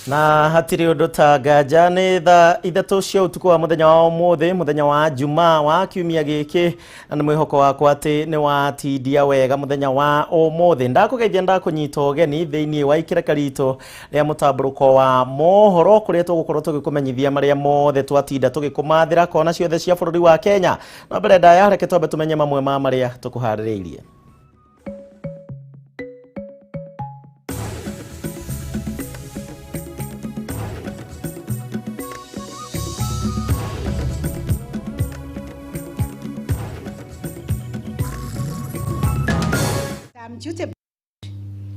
Na hatirĩ ũndũ ta nganja, nĩ thaa 3 cia ũtukũ wa mũthenya wa ũmũthĩ, mũthenya wa Jumaa wa kiumia gĩkĩ, na nĩ mwĩhoko wakwa atĩ nĩ watindia wega mũthenya wa ũmũthĩ. Ndakũgeithia, ndakũnyita ũgeni thĩinĩ wa ikĩreka ritũ rĩa mũtambũrũko wa mohoro, kũrĩa tũgũkorwo tũgĩkũmenyithia marĩa mothe twatinda tũgĩkũmathĩra kona ciothe cia bũrũri wa Kenya. No mbere ndaya, reke twambe tũmenye mamwe ma marĩa tũkũharĩrĩirie. I'm duty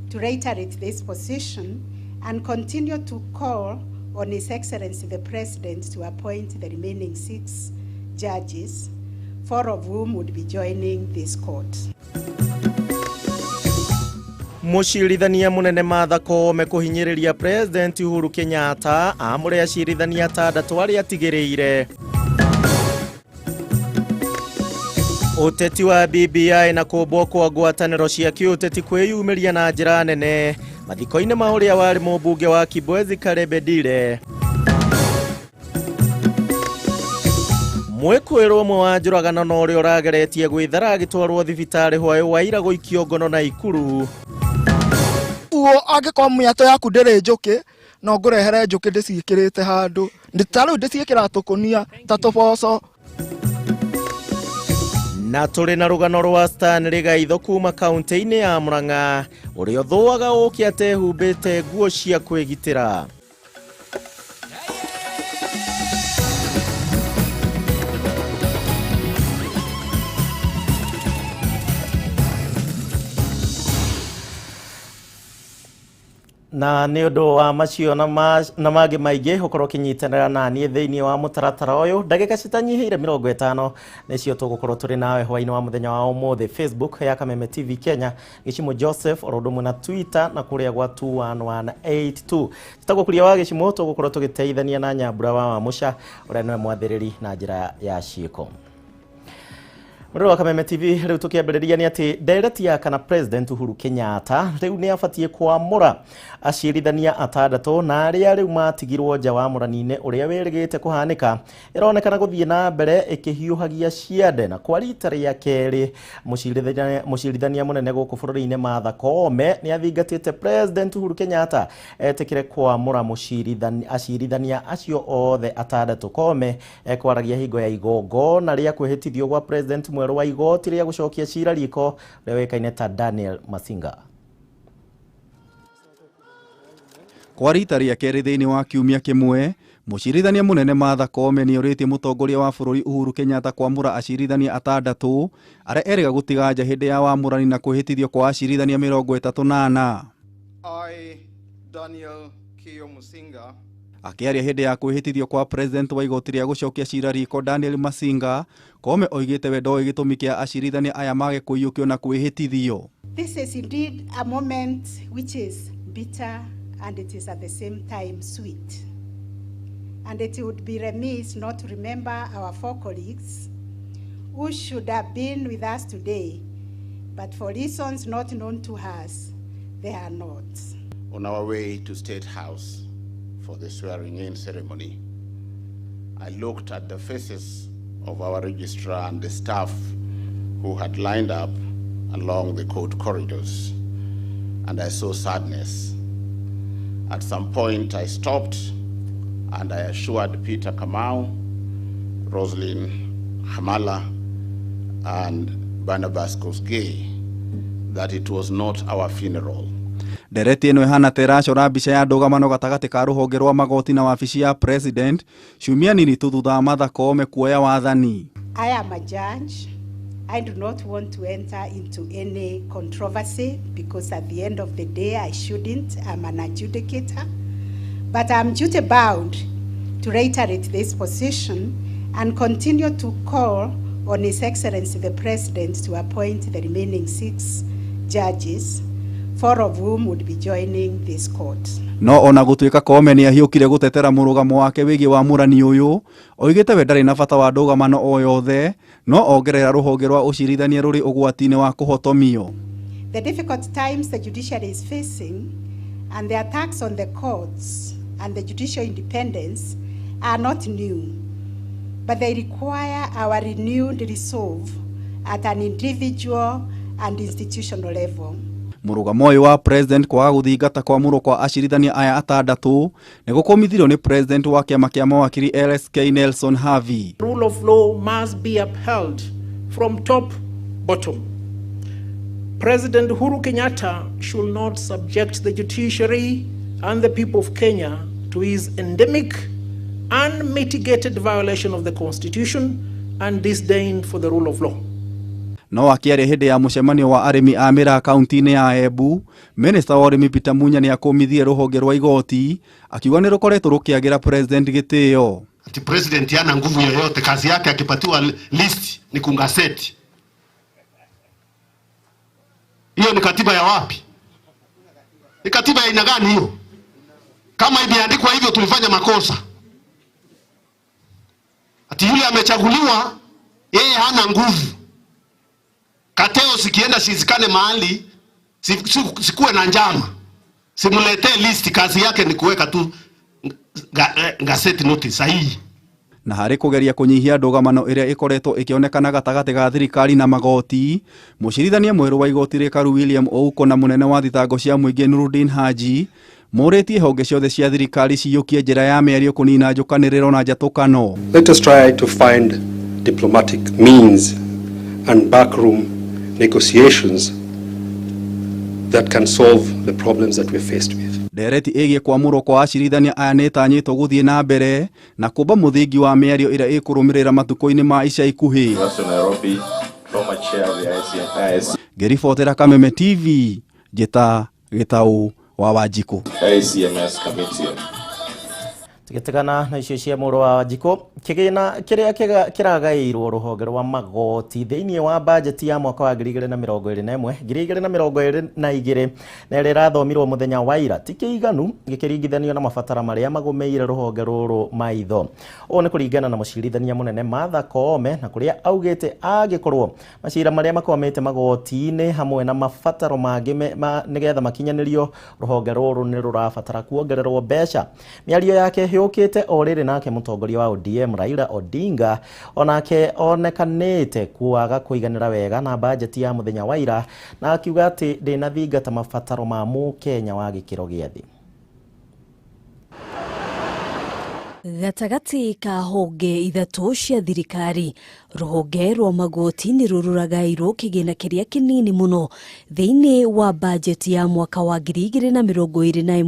to reiterate this position and continue to call on His Excellency the President to appoint the remaining 6 judges, 4 of whom would be joining this court. Mũcirithania mũnene Martha Koome kũhinyĩrĩria President Uhuru Kenyatta amũre acirithania atandatũ arĩa atigĩrĩire. Ũteti wa BBI na kũmbwo kwa ngwatanĩro cia kĩũteti kwĩyumĩria na njĩra nene mathiko-inĩ ma ũrĩa warĩ mũmbunge wa Kibwezi Kalebe Ndile. Mwĩkũĩrwo ũmwe wa njũragano na ũrĩa ũrageretie gwĩthara agĩtwarwo thibitarĩ hwaĩ wa ira gũikio ngono na ikuru. Uo angĩkorwo mĩatũ yaku ndĩrĩ njũkĩ, no ngũrehere njũkĩ ndĩciĩkĩrĩte handũ. Ta rĩu ndĩciĩkĩraga tũkũnia ta tũboco. Na tũrĩ na rũgano rwa Stanley Gaitho kuma kaunti-inĩ ya Murang'a, ũrĩa ũthũaga ũkĩ atehumbĩte nguo cia kwĩgitĩra. Na nĩ ũndũ wa macio na mangĩ maingĩ, ũkorwo ũkĩnyitanĩra na niĩ thĩinĩ wa mũtaratara ũyũ ndagĩka citanyihĩire 50 nĩcio tũgũkorwo tũrĩ nawe hwaĩ-inĩ wa mũthenya wa ũmũthĩ. Facebook ya Kameme TV Kenya, Gĩcimũ Joseph, oro ũndũ ũmwe na Twitter na kũrĩa gwa 21182. Tũtagwo Kuria wa Gĩcimũ, tũgũkorwo tũgĩteithania na Nyambura wa Wamũca ũrĩa nĩwe mwathĩrĩri na njĩra ya ciĩko. Mũrũ wa Kameme TV, rĩu tũkĩambĩrĩria nĩ atĩ ndereti ya kana President Uhuru Kenyatta rĩu nĩ abatiĩ kwamũra acirithania atandatũ na arĩa rĩu matigirwo nja wa mũrani-inĩ ũrĩa wĩrĩgĩte kũhanĩka ĩronekana gũthiĩ na mbere ĩkĩhiũhagia ciande. Na kwa rita rĩa kerĩ mũcirithania mũnene gũkũ bũrũri-inĩ Martha Koome nĩ athingatĩte President Uhuru Kenyatta etĩkĩre kwamũra acirithania acio othe atandatũ. Koome ekwaragia hingo ya igongona rĩa kwĩhĩtithio gwa President mwerũ wa igoti rĩa gũcokia cira riko ũrĩa ũĩkaine ta Daniel Masinga. Kwa rita rĩa kerĩ thĩinĩ wa kiumia kĩmwe, mũcirithania mũnene Martha Koome nĩ orĩtie mũtongoria wa bũrũri Uhuru Kenyatta kwamũra acirithania atandatũ arĩa erĩga gũtiga nja hĩndĩ ya wamũrani na kwĩhĩtithio kwa acirithania 34. I, Daniel Kio Musinga. Akĩaria hĩndĩ ya kwĩhĩtithio kwa President wa igoti rĩa gũcokia cira riko Daniel Masinga, Koome oigĩte we ndoĩ gĩtũmi kĩa acirithania aya mage kũiyũkio na kwĩhĩtithio. This is indeed a moment which is bitter and it is at the same time sweet. And it would be remiss not to remember our 4 colleagues who should have been with us today, but for reasons not known to us, they are not. On our way to State House for the swearing-in ceremony, I looked at the faces of our registrar and the staff who had lined up along the court corridors, and I saw sadness. At some point, I stopped and I assured Peter Kamau, Roslyn Hamala, and Barnabas Kosgei that it was not our funeral. Ndereti ĩno ĩhana ta ĩracora mbica ya ndũgamano gatagatĩ ka rũhonge rwa magoti na wabici ya President ciumia nini tu thutha wa Martha Koome kuoya wathani. I am a judge. I do not want to enter into any controversy because at the end of the day I shouldn't. I'm an adjudicator. But I'm duty bound to reiterate this position and continue to call on His Excellency the President to appoint the remaining 6 judges, 4 of whom would be joining this court. No ona gũtuĩka Koome nĩ ahiũkire gũtetera mũrũgamo wake wĩgiĩ wamũrani ũyũ, oigĩte we ndarĩ na bata wa ndũgamano o yothe, no ongerera rũhonge rwa ũcirithania rũrĩ ũgwati-inĩ wa kũhotomio. The difficult times the judiciary is facing and the attacks on the courts and the judicial independence are not new, but they require our renewed resolve at an individual and institutional level. Mũrũgamo ũyũ wa president kwaga gũthingata kwamũrwo kwa acirithania aya atandatũ nĩ gũkũmithirio nĩ president wa kĩama kĩa mawakiri LSK Nelson Havi. Rule of law must be upheld from top bottom. President Uhuru Kenyatta should not subject the judiciary and the people of Kenya to his endemic, unmitigated violation of the Constitution and disdain for the rule of law. No akĩaria hĩndĩ ya mũcemanio wa arĩmi a mĩraa kaunti-inĩ ya Embu, minista wa ũrĩmi Peter Munya nĩ akũmithirie rũhonge rwa igoti akiuga nĩ rũkoretwo rũkĩagĩra president gĩtĩo. Ati president hana nguvu yoyote, kazi yake akipatiwa list ni kungaseti. Hiyo ni katiba ya wapi? Ni katiba ya aina gani hiyo? Kama imeandikwa hivyo tulifanya makosa. Ati yule amechaguliwa yeye hana nguvu. Kateo sikienda sizikane mahali, sikuwe na njama. Simuletee list, kazi yake ni kuweka tu gazette notice sahihi. Na harĩ kũgeria kũnyihia ndũgamano ĩrĩa ĩkoretwo ĩkĩonekana gatagatĩ ga thirikari na magoti, mũcirithania mwerũ wa igoti Rĩkaru William Ouko na mũnene wa thitango cia mũingĩ Nurudin Haji morĩtie honge ciothe cia thirikari ciyũkie njĩra ya mĩario kũnina njũkanĩrĩro na njatũkano. Let us try to find diplomatic means and backroom negotiations that can solve the problems that we're faced with. Ndereti ĩgiĩ kwamũrwo kwa acirithania aya nĩ ĩtanyĩtwo gũthiĩ na mbere na kũmba mũthingi wa mĩario ĩrĩa ĩkũrũmĩrĩra matukũ-inĩ ma ica ikuhĩ. Ngĩribotera Kameme TV, njĩta Gĩtaũ wa Wanjikũ. ICMS committee. Tũgĩtigana na icio cia mũrũ wa Wanjikũ, kĩgĩna kĩrĩa kĩragaĩirwo rũhonge rwa magoti thĩinĩ wa bajeti ya mwaka wa 2021 2022 na ĩrĩa ĩrathomirwo mũthenya wa ira ti kĩiganu gĩkĩringithanio na mabatara marĩa magũmĩire rũhonge rũrũ maitho. Ũũ nĩ kũringana na mũcirithania mũnene Martha Koome, na kũrĩa augĩte angĩkorwo macira marĩa makwamĩte magoti-inĩ hamwe na mabataro mangĩ nĩgetha makinyanĩrio, rũhonge rũrũ nĩ rũrabatara kuongererwo mbeca. Mĩario yake yũkĩte o rĩrĩ nake mũtongoria wa ODM Raila Odinga onake onekanĩte kwaga kũiganĩra wega na bajeti ya mũthenya wa ira, na akiuga atĩ ndĩnathingata mabataro ma mũkenya wa gĩkĩro gĩa thĩ. Gatagatĩ ka honge ithatũ cia thirikari, rũhonge rwa magoti nĩ rũrũragairwo kĩgĩna kĩrĩa kĩnini mũno thĩinĩ wa bajeti ya mwaka wa 2021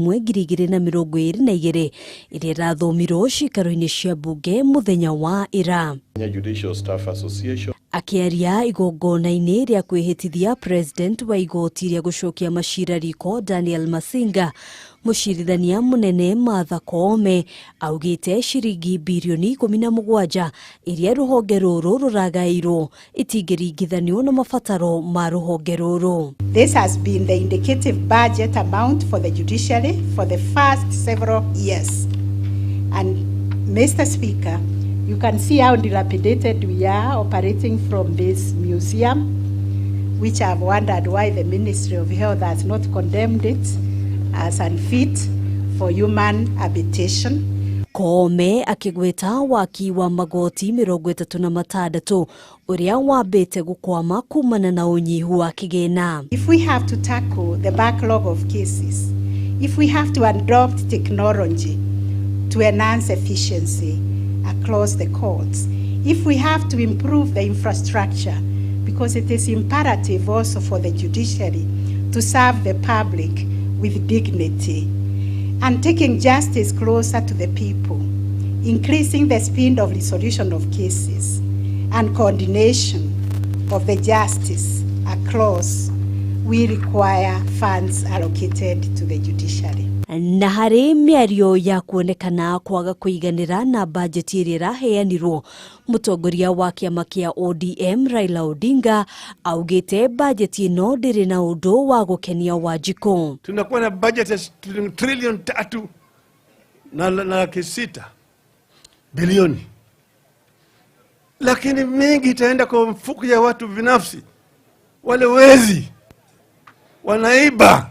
2022 ĩrĩa ĩrathomirwo ciikaro-inĩ cia mbunge mũthenya wa ira. Judicial Staff Association. Akĩaria igongona-inĩ rĩa kwĩhĩtithia president wa igoti rĩa gũcokia macira riko Daniel Masinga, mũcirithania mũnene Martha Koome augĩte ciringi birioni 17 iria rũhonge rũrũ rũragairwo itingĩringithanio na mabataro ma rũhonge rũrũ. This has been the indicative budget amount for the judiciary for the first several years. And Mr. Speaker, you can see how dilapidated we are operating from this museum, which I've wondered why the Ministry of Health has not condemned it as unfit for human habitation. Koome akĩgweta waki wa magoti 36 ũrĩa wambĩte gũkwama kumana na ũnyihu wa kĩgĩna. If we have to tackle the backlog of cases, if we have to adopt technology to enhance efficiency across the courts, if we have to improve the infrastructure, because it is imperative also for the judiciary to serve the public with dignity, and taking justice closer to the people, increasing the speed of resolution of cases, and coordination of the justice across, we require funds allocated to the judiciary. Na harĩ mĩario ya kuonekana kwaga kũiganĩra na bajeti ĩrĩa ĩraheanirwo, mũtongoria wa kĩama kĩa ODM Raila Odinga augĩte bajeti ĩno ndĩrĩ na ũndũ wa gũkenia Wanjikũ. Tunakuwa na budget ya trilioni 3 na 600 bilioni, lakini mingi itaenda kwa mfuko ya watu binafsi, wale wezi wanaiba,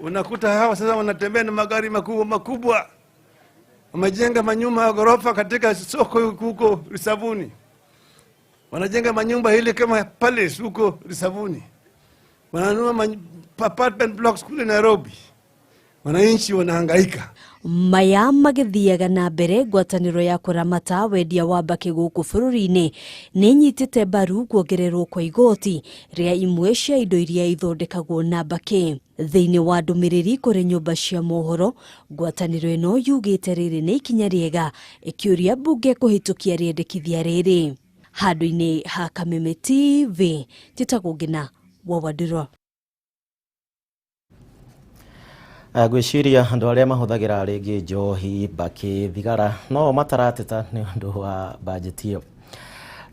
Unakuta hawa sasa wanatembea na magari makubwa makubwa, wamejenga manyumba ya ghorofa katika soko huko Risabuni, wanajenga manyumba ile kama palace huko Risabuni, wananunua apartment blocks kule Nairobi. Wananchi wanahangaika. Maya magĩthiaga na mbere ngwatanĩro ya kũramata wendia wa mbakĩ gũkũ bũrũri-inĩ nĩ ĩnyitĩte mbaru kuongererwo kwa igoti rĩa imwe cia indo iria ithondekagwo na mbakĩ. Thĩinĩ wa ndũmĩrĩri kũrĩ nyũmba cia mohoro, ngwatanĩro ĩno yugĩte rĩrĩ nĩ ikinya rĩega ĩkĩũria mbunge kũhĩtũkia rĩendekithia rĩrĩ. Handũ-inĩ ha Kameme TV, njĩtagwo Ngina wa Wandũrwa. Ngwĩciria andũ arĩa mahũthagĩra rĩngĩ njohi, mbakĩ, thigara no matarateta nĩ ũndũ wa bajeti ĩyo.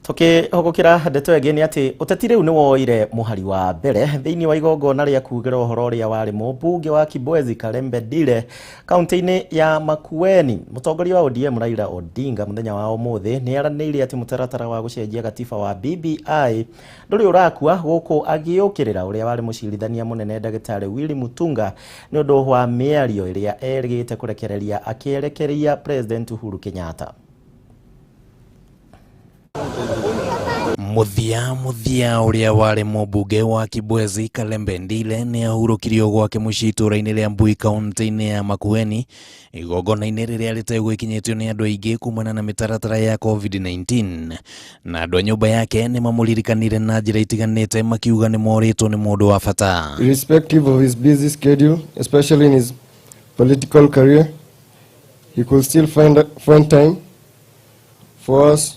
Tũkĩhũgũkĩra ndeto ĩngĩ nĩ atĩ ũteti rĩu nĩ woire mũhari wa mbere thĩinĩ wa igongona rĩa kugĩra ũhoro ũrĩa warĩ mũmbunge wa Kibwezi Kalembe Ndile kaunti-inĩ ya Makueni. Mũtongoria wa ODM Raila Odinga mũthenya wa ũmũthĩ nĩ aranĩirie atĩ mũtaratara wa gũcenjia gatiba wa BBI ndũrĩ ũrakua, gũkũ agĩũkĩrĩra ũrĩa warĩ mũcirithania mũnene ndagĩtarĩ Willy Mutunga nĩ ũndũ wa mĩario ĩrĩa erĩgĩte kũrekereria akĩerekeria President Uhuru Kenyatta. Muthia uria wari mũmbunge wa Kibwezi Kalembe Ndile nĩ ahurũkirio gwake mũciĩ itũũra-inĩ rĩa Mbui kaunti-inĩ ya Makueni igongona-inĩ rĩrĩa rĩtegwĩkinyĩtio nĩ andũ aingĩ kumana na mĩtaratara ya COVID-19 na andũ a nyũmba yake nĩ mamũririkanire na njĩra itiganĩte makiuga nĩ morĩtwo nĩ mũndũ wa bata. Irrespective of his busy schedule, especially in his political career, he could still find time for us.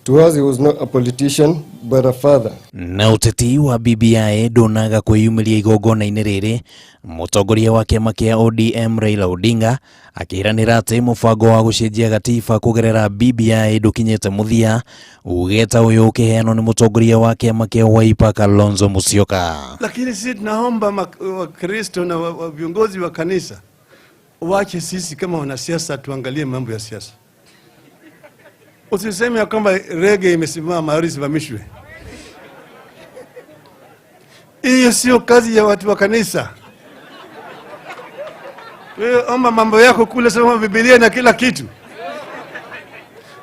To us, he was not a politician, but a father. Na ũteti wa BBI ndũnaga kwĩyumĩria igongona-inĩ rĩrĩ, mũtongoria wa kĩama kĩa ODM Raila Odinga akĩĩranĩra atĩ mũbango wa gũcenjia gatiba kũgerera BBI ndũkinyĩte mũthia, uge ta ũyũ ũkĩheanwo nĩ mũtongoria wa kĩama kĩa Wiper Kalonzo Musyoka. Lakini sisi tunaomba Wakristo na viongozi wa kanisa wache sisi kama wanasiasa tuangalie mambo ya siasa. Usiseme ya kwamba rege imesimama au isimamishwe. Hiyo sio kazi ya watu wa kanisa. Wewe omba mambo yako kule, soma Biblia na kila kitu.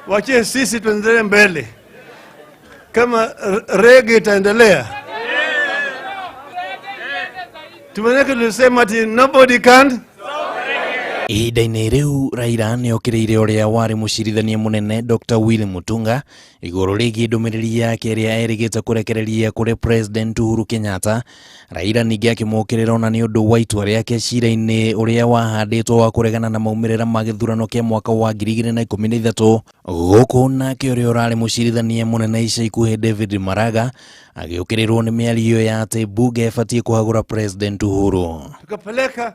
Wache sisi tuendelee mbele. Kama rege itaendelea, tumeneke tulisema ati nobody can. Ihinda-inĩ rĩu Raila nĩokĩrĩire ũrĩa warĩ mũcirithania mũnene Dr. Willy Mutunga igũrũ rĩgiĩ ndũmĩrĩri yake ĩrĩa erĩgĩte kũrekereria kũrĩ President Uhuru Kenyatta. Raila ningĩ akĩmũkĩrĩra ona nĩ ũndũ wa itua rĩake cira-inĩ ũrĩa wahandĩtwo wa kũregana na maumĩrĩra ma gĩthurano kĩa mwaka wa 2013 gũkũ nake ũrĩa ũrarĩ mũcirithania mũnene ica ikuhĩ David Maraga agĩũkĩrĩrwo nĩ mĩario ya atĩ mbunge ĩbatiĩ kũhagũra President Uhuru. Tukapeleka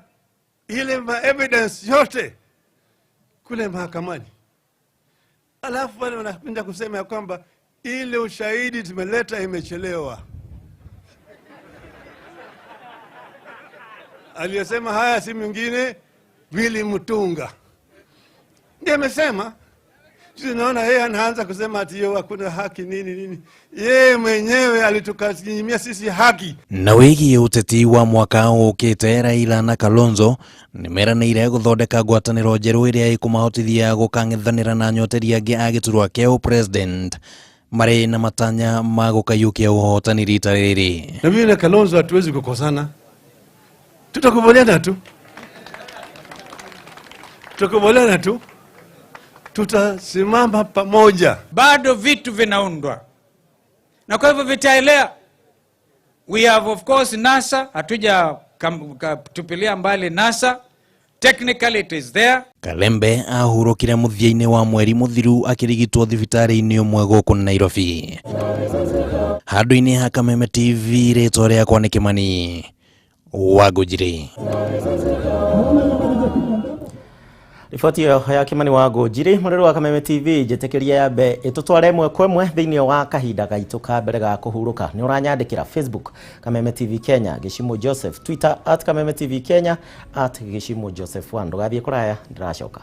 ile ma evidence yote kule mahakamani, alafu wale wanapenda kusema ya kwamba ile ushahidi tumeleta imechelewa. Aliyesema haya si mwingine Willy Mutunga ndiye amesema. Tunaona yeye anaanza kusema ati yeye hakuna haki nini nini. Yeye mwenyewe alitukanyimia sisi haki. Na wĩgiĩ ũteti wa mwaka ũkĩte Raila na Kalonzo nĩmeranĩire gũthondeka ngwatanĩro njerũ ĩrĩa ĩkũmahotithia gũkang'ethanĩra na anyoteri angĩ a gĩturwa kĩa president marĩ na matanya ma gũkaiyũkia ũhotani rita rĩrĩ. Na mimi na Kalonzo hatuwezi kukosana, tutakubaliana tu, tutakubaliana tu, tutasimama pamoja. Bado vitu vinaundwa na kwa hivyo vitaelea. We have of course NASA, hatuja tupilia mbali NASA. Technically it is there. Kalembe ahurũkire mũthia-inĩ wa mweri mũthiru akĩrigitwo thibitarĩ-inĩ ũmwe gũkũ Nairobi. Handũ-inĩ ha Kameme TV, rĩtwa rĩakwa nĩ Kimani wa Ngũnjiri. Riboti ĩyo ya Kimani wa Ngũnjiri mũrĩrĩ wa Kameme TV njĩtĩkĩria yambe ĩtũtware ĩmwe kwa ĩmwe thĩinĩ wa kahinda gaitũ ka mbere ga kũhurũka. Nĩ ũranyandĩkĩra Facebook Kameme TV Kenya, Gĩcimũ Joseph, Twitter at Kameme TV Kenya, at Gĩcimũ Joseph 1. Ndũgathiĩ kũraya, ndĩracoka.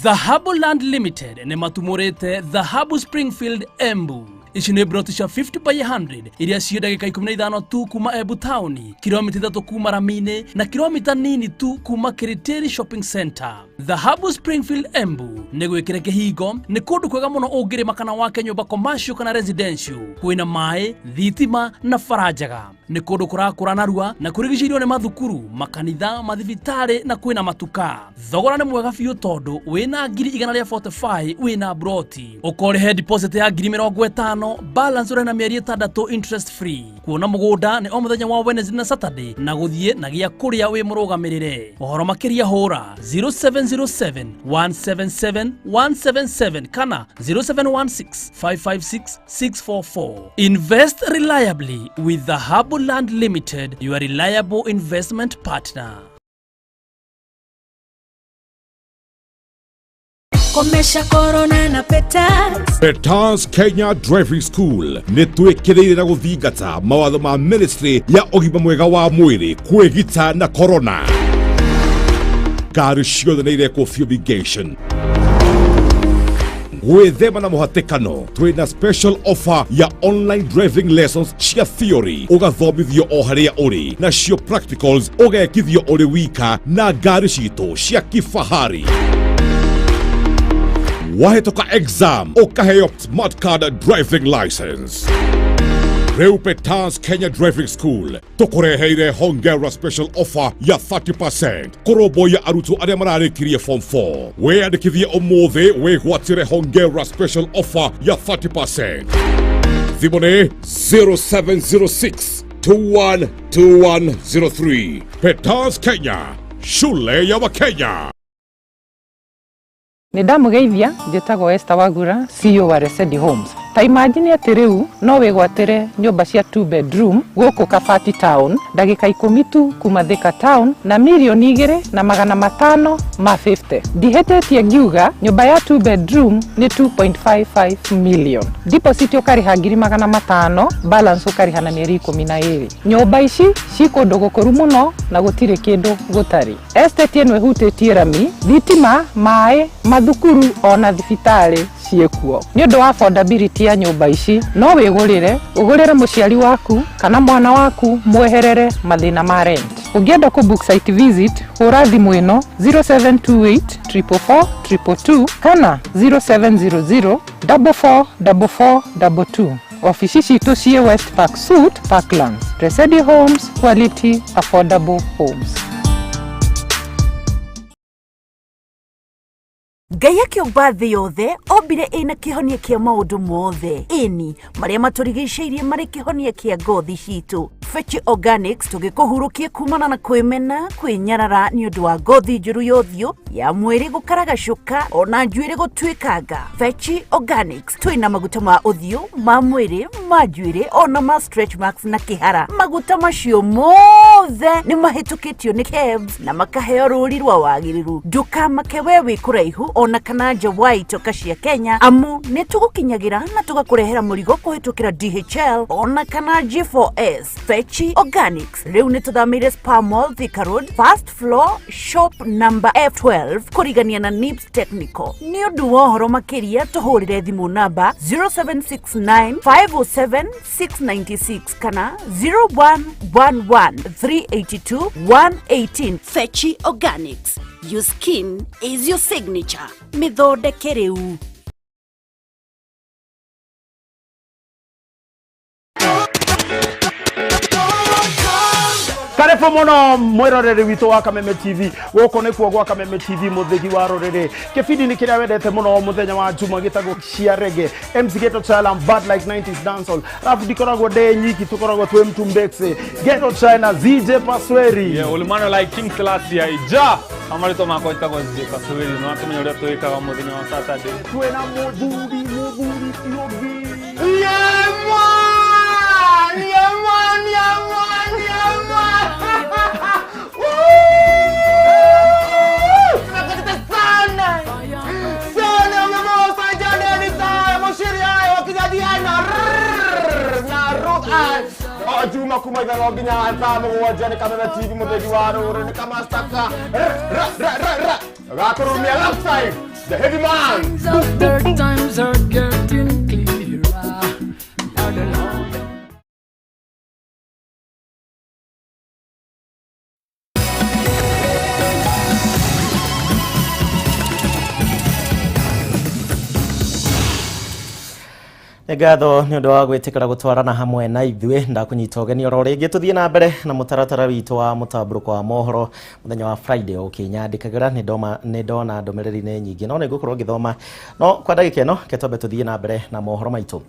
Dhahabu Land Limited nĩ matumũrĩte Dhahabu Springfield Embu. Ici nĩ broti cia 50 by 100 iria ciĩ ndagĩka 15 tu kuma Embu taũni, kilomita 3 kuma Ramini na kilomita nini tu kuma Kiritiri Shopping Center. Dhahabu Springfield Embu nĩ gwĩkĩre kĩhingo, nĩ kũndũ kwega mũno ũngĩrĩma kana wake nyũmba commercial kana residential, kwĩna maĩ, thitima na bara njega. Nĩ kũndũ kũrakũra narua na kũrigicĩirio nĩ mathukuru, makanitha, mathibitarĩ na kwĩna matuka. Thogora nĩ mwega biũ tondũ wĩna 145,000 wĩna broti. Ũkorĩhe deposit ya 50,000, balance ũrĩhe na mĩeri 6 interest free. Kuona mũgũnda nĩ o mũthenya wa Wednesday na Saturday na gũthiĩ na gĩa kũrĩa wĩ mũrũgamĩrĩre. Ũhoro makĩria hũra 0707 177 177 kana 0716 556 644. Invest reliably with Dhahabu Land Limited, your reliable investment partner. Komesha corona na Petals. Petals Kenya Driving School nĩ twĩkĩrĩire na gũthingata mawatho ma ministry ya ũgima mwega wa mwĩrĩ kwĩgita na corona. Ngari ciothe nĩ irekwo fumigation. Gwĩthema na mũhatĩkano, twĩna special offer ya online driving lessons cia theory ũgathomithio o harĩa ũrĩ, nacio practicals ũgekithio ũrĩ wika na ngari citũ cia kifahari. Wahĩtũka exam ũkaheo smart card driving license. Rĩu Petals Kenya Driving School tũkũreheire hongera special offer ya 30% kũrũmbũiya arutwo arĩa mararĩkirie form 4. Wĩyandĩkithie ũmũthĩ wĩgwatĩre hongera special offer ya 30%. Thimũ nĩ 0706 212103. Petals Kenya, shule ya Wakenya. Nĩ ndamũgeithia, njĩtagwo Esther Wagura, CEO wa Resedi Homes. Ta imagine atĩ rĩu no wĩgwatĩre nyũmba cia 2 bedroom gũkũ Kabati town, ndagĩka 10 tu kuma Thika town na 2,550,000. Ndihĩtĩtie ngiuga nyũmba ya 2 bedroom nĩ 2.55 million. Deposit ũkarĩha 500,000, balance ũkarĩha na mĩeri 12. Nyũmba ici ci kũndũ gũkũru mũno na gũtirĩ kĩndũ gũtarĩ. Estate ĩno ĩhutĩtie rami, thitima, maĩ, mathukuru ona thibitarĩ ciĩkuo. Nĩ ũndũ wa affordability ya nyũmba ici, no wĩgũrĩre, ũgũrĩre mũciari waku kana mwana waku mweherere mathĩna ma rent. Ũngĩenda kũ book site visit, hũra thimũ ĩno 0728 444 222 kana 0700 44 44 22. Ofici citũ ciĩ West Park Suite, Parklands. Resedi Homes, quality affordable homes. Ngai akĩũmba thĩ yothe ombire ĩna kĩhonia kĩa maũndũ mothe, ĩni marĩa matũrigicĩirie marĩ kĩhonia kĩa ngothi citũ. Fechi Organics tũgĩkũhurũkia kumana na kwĩmena, kwĩnyarara nĩ ũndũ wa ngothi njũru ya ũthiũ, ya mwĩrĩ gũkaragacũka ona njuĩrĩ gũtuĩkanga. Fechi Organics twĩna maguta ma ũthiũ, ma mwĩrĩ, ma njuĩrĩ ona ma stretch marks na kĩhara. Maguta macio mothe nĩ mahĩtũkĩtio nĩ KEBS na makaheo rũri rwa wagĩrĩru. Ndũkamake we wĩ kũraihu ona kana nja wa itoka cia Kenya, amu nĩ tũgũkinyagĩra na tũgakũrehera mũrigo kũhĩtũkĩra DHL ona kana G4S. Fechi Organics rĩu nĩ tũthamĩire Spa Mall, Thika Road, first floor, shop number F12, kũrigania na Nips Technical. Nĩ ũndũ wa ũhoro makĩria tũhũrĩre thimũ namba 0769 507 696 kana 0111 382 118. Fechi Organics, your skin is your signature. Mĩthondeke rĩu. Karibu muno mwiroreri witũ wa Kameme TV. Gũkũ nĩkuo gwa Kameme TV, mũthĩgi wa rũrĩrĩ. Kĩbindi nĩ kĩrĩa wendete mũno mũthenya wa Juma gĩtagwo cia reggae. MC Ghetto Child, bad like 90s dancehall. Alafu ndikoragwo ndĩ nyiki, tũkoragwo twĩ Mtumbexe, Ghetto China, ZJ Pasweri. Yeah, ulimano like King Selassie ija. Amarito makwa njĩtagwo ZJ Pasweri, no atumenya ũrĩa twĩkaga mũthenya wa Saturday. Twĩna mũthuri ti ũngĩ. Yeah man, yeah man, yeah man, yeah man. Nakatita sana. Sana mama sajada ni saya mushiria wakijadiana na Ruth Ann. O Juma kuma ithano nginya thaa mũgwanja nĩ Kameme TV mũthĩgi wa rũrĩ nĩ kamastaka ra ra ra ra gakũrumia left side. The heavy man. Of times are getting clearer. Lord, Lord. Nĩ ngatho nĩ ũndũ wa gwĩtĩkĩra gũtwarana hamwe na ithuĩ. Ndakũnyita ũgeni oro rĩngĩ tũthiĩ na mbere na mũtaratara witũ wa mũtambũrũko wa mohoro mũthenya wa Friday. Ũkĩnyandĩkagĩra nĩ ndona ndũmĩrĩri nĩ nyingĩ, no nĩ ngũkorwo ngĩthoma no kwa ndagĩka ĩno. Ke twambe tũthiĩ na mbere na mohoro maitũ.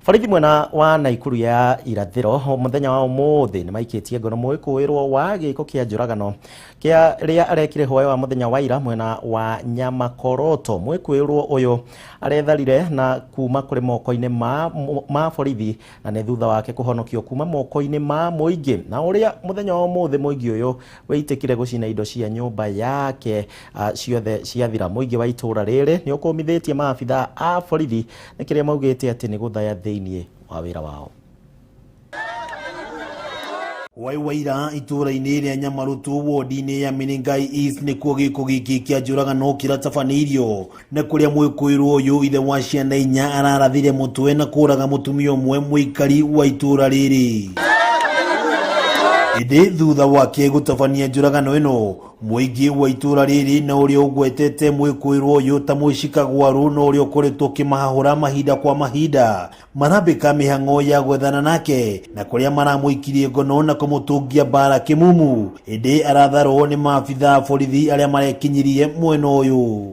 Borithi mwena wa Naikuru ya irathĩro mũthenya wa ũmũthĩ nĩ maikĩtie ngono mwĩkũĩrwo wa gĩko kĩa njũragano kĩa rĩa arekire hwaĩ wa mũthenya wa ira mwena wa Nyamakoroto. Mwĩkũĩrwo ũyũ aretharire na kuma kũrĩ moko-inĩ ma borithi na nĩ thutha wake kũhonokio kuma moko-inĩ ma mũingĩ, na ũrĩa mũthenya wa ũmũthĩ mũingĩ ũyũ wĩitĩkire gũcina indo cia nyũmba yake ciothe ciathira. Mũingĩ wa itũũra rĩrĩ nĩ ũkũmithĩtie maabithaa a borithi nĩ kĩrĩa maugĩte atĩ nĩ gũthaya thĩinĩ wa wĩra wao. Hwaĩ wa ira itũũra-inĩ rĩa Nyamarutu wodi-inĩ ya Menengai East nĩkuo gĩko gĩkĩ kĩa njũragano kĩratabanĩirio, na kũrĩa mwĩkũĩrwo ũyũ ithe wa ciana 4 ararathire mũtwe na kũraga mũtumia ũmwe mũikari wa itũũra rĩrĩ. Ĩndĩ thutha wake gũtabania njũragano ĩno, mũingĩ wa itũũra rĩrĩ na ũrĩa ũgwetete mwĩkũĩrwo ũyũ ta mũicikagwarũ na ũrĩa ũkoretwo ũkĩmahahũra mahinda kwa mahinda marambĩka mĩhang'o ya gwethana nake, na kũrĩa maramũikirie ngono na kũmũtũngia mbara kĩmumu. Ĩndĩ aratharwo nĩ maabithaa a borithi arĩa marekinyirie mwena ũyũ.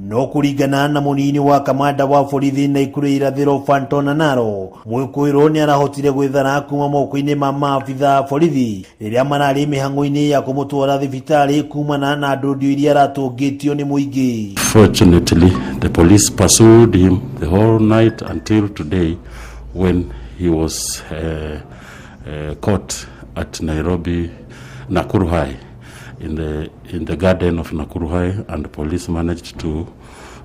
No kũringana na mũnini wa kamanda wa borithi Naikuru irathĩro Fanton Naro, mwĩkũĩrwo nĩ arahotire gwĩthara kuma moko-inĩ ma maabithaa a borithi rĩrĩa mararĩ mĩhang'o-inĩ ya kũmũtwara thibitarĩ kumana na ndũndũ iria aratũngĩtio nĩ mũingĩ. Fortunately, the police pursued him the whole night until today when he was caught at Nairobi Nakuru High, in the garden of Nakuru High, and the police managed to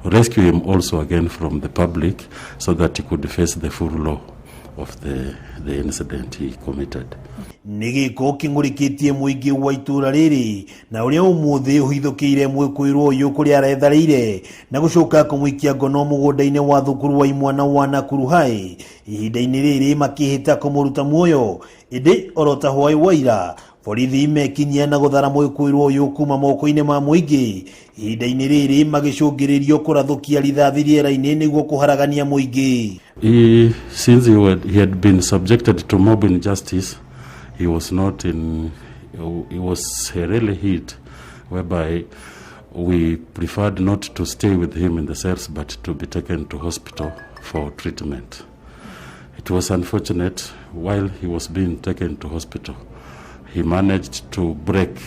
rescue him also again from the public so that he could face the full law of the incident he committed. Nĩ gĩko kĩng'ũrĩkĩtie mũingĩ wa itũũra rĩrĩ na ũrĩa ũmũthĩ ũhithũkĩire mwĩkũĩrwo ũyũ kũrĩa aretharĩire na gũcoka kũmũikia ngono mũgũnda-inĩ wa thukuru wa imwana wa Nakuru High ihinda-inĩ rĩrĩ makĩhĩta kũmũruta muoyo. Ĩndĩ oro ta hwaĩ wa ira borithi mekinyia na gũthara mwĩkũĩrwo ũyũ kuma moko-inĩ ma mũingĩ ihinda-inĩ rĩrĩ magĩcũngĩrĩrio kũrathũkia rithathi rĩera-inĩ nĩguo kũharagania mũingĩ. Since he had been subjected to mob injustice, he was not in, he was really hit, whereby we preferred not to stay with him in the cells but to be taken to hospital for treatment. It was unfortunate, while he was being taken to hospital, he managed to break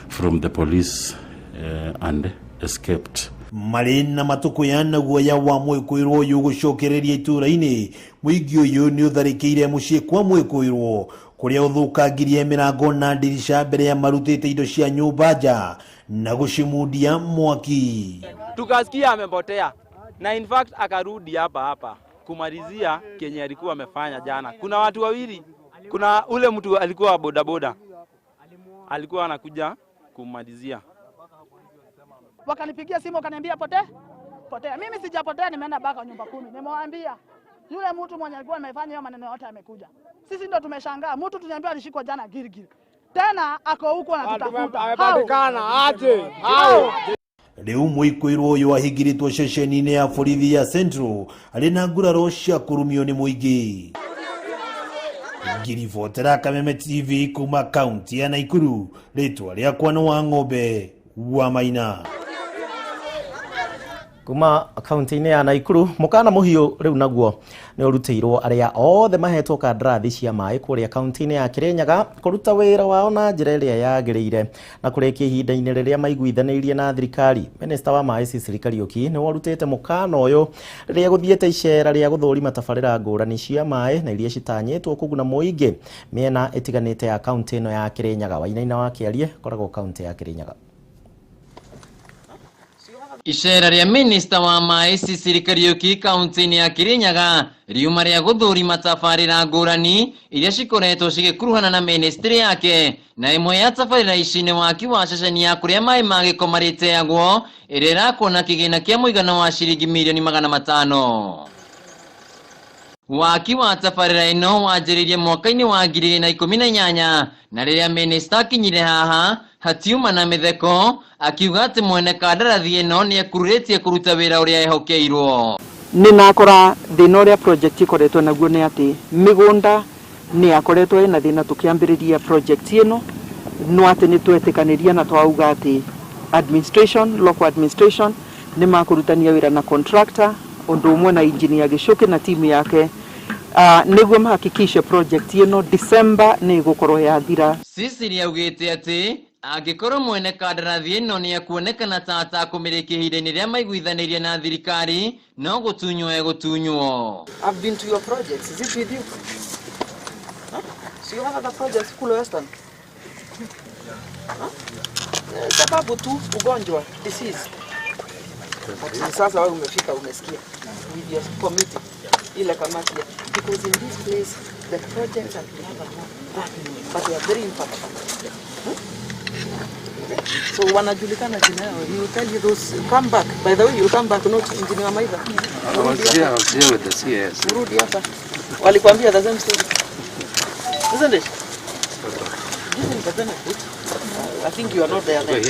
from the police and escaped. Marĩ na matũkũya na guoya wa mwĩkũĩrwo ũyũ gũcokereria itũũra-inĩ, mũingĩ ũyũ nĩ ũtharĩkĩire mũciĩ kwa mwĩkũĩrwo kũrĩa ũthũkangirie mĩrango na ndirica mbere ya marutĩte indo cia nyũmba nja na gũcimundia mwaki. Tukasikia amepotea na in fact akarudi hapa hapa kumalizia kenye alikuwa amefanya jana. Kuna watu wawili, kuna ule mtu alikuwa bodaboda alikuwa anakuja kumalizia. Wakanipigia simu wakaniambia potea. Mimi sijapotea, nimeenda baka nyumba 10. Nimewaambia yule mtu mwenye alikuwa amefanya hiyo maneno yote amekuja. Sisi ndo tumeshangaa. Mtu tuliambiwa alishikwa jana Gilgil. Tena ako huko anatutafuta. Amepatikana aje? Hao. Rĩu mwĩkũĩrwo ũyũ ahingĩrĩtwo ceceni-inĩ ya borithi ya Central arĩ na nguraro cia kũrumio nĩ mũingĩ. Ngiribotera Kameme TV kuma kaunti ya Naikuru, rĩtwa rĩakwa nĩ wa Ng'ombe wa Maina. Kuma kaunti-inĩ ya Naikuru, mũkana mũhiũ rĩu naguo nĩ ũrutĩirwo arĩa othe mahetwo kandarathi cia maĩ kũrĩa kaunti-inĩ ya Kirinyaga kũruta wĩra wao na njĩra ĩrĩa yagĩrĩire na kũrĩkia ihinda-inĩ rĩrĩa maiguithanĩirie na thirikari. Minista wa maĩ Sicily Kariuki nĩ warutĩte mũkana ũyũ rĩrĩa gũthiĩte icera rĩa gũthũrima tabarĩra ngũrani cia maĩ na iria citanyĩtwo kũguna mũingĩ mĩena ĩtiganĩte ya kaunti ĩno ya Kirinyaga. Wainaina wa Kĩarie koragwo kaunti ya Kirinyaga. Icera rĩa minista wa maĩ Cecily Kariuki kaunti-inĩ ya Kirinyaga riuma rĩa gũthũrima tabarĩra ngũrani iria cikoretwo cigĩkuruhana na ministry yake, na ĩmwe ya tabarĩra ici nĩ waki wa ceceni ya kũrĩa maĩ ma gĩko marĩteagwo ĩrĩa ĩrakwo na kĩgĩna kĩa mũigana wa ciringi mirioni 500. Waki wa tabarĩra ĩno wanjĩrĩirie mwaka-inĩ wa 2018 na rĩrĩa minista akinyire haha hatiuma na mĩtheko akiuga atĩ mwene kandarathi ĩno nĩ ekururĩtie kũruta wĩra ũrĩa ehokeirwo. Nĩ nakora thĩna ũrĩa project ĩkoretwo naguo nĩ atĩ mĩgũnda nĩ yakoretwo ĩna thĩna tũkĩambĩrĩria project ĩno, no atĩ nĩ twetĩkanĩria na twauga atĩ administration, local administration nĩ makũrutania wĩra na contractor ũndũ ũmwe na engineer Gĩcũkĩ na timu yake, nĩguo mahakikishe project ĩno December nĩ ĩgũkorwo yathira. Cecily augĩte atĩ angĩkorwo mwene kandarathi ĩno nĩ ekuonekana ta atakũmĩrĩkia ihinda-inĩ rĩrĩa maiguithanĩirie na thirikari no gũtunywo egũtunywo. I've been to your projects. Is it with you? Huh? So you have other projects kule Western? Huh? Sababu tu ugonjwa, disease. But sasa wewe umefika umesikia with your committee ile kamati, because in this place the projects that we have are not that many, but they are very impactful. So wanajulikana jina yao. He will tell you those. Come back. By the way, you come back, not Engineer Maitha. I was here with the CS. Urudi hapa. Walikwambia the same story. Isn't it? Giving the benefit. I think you are not there then.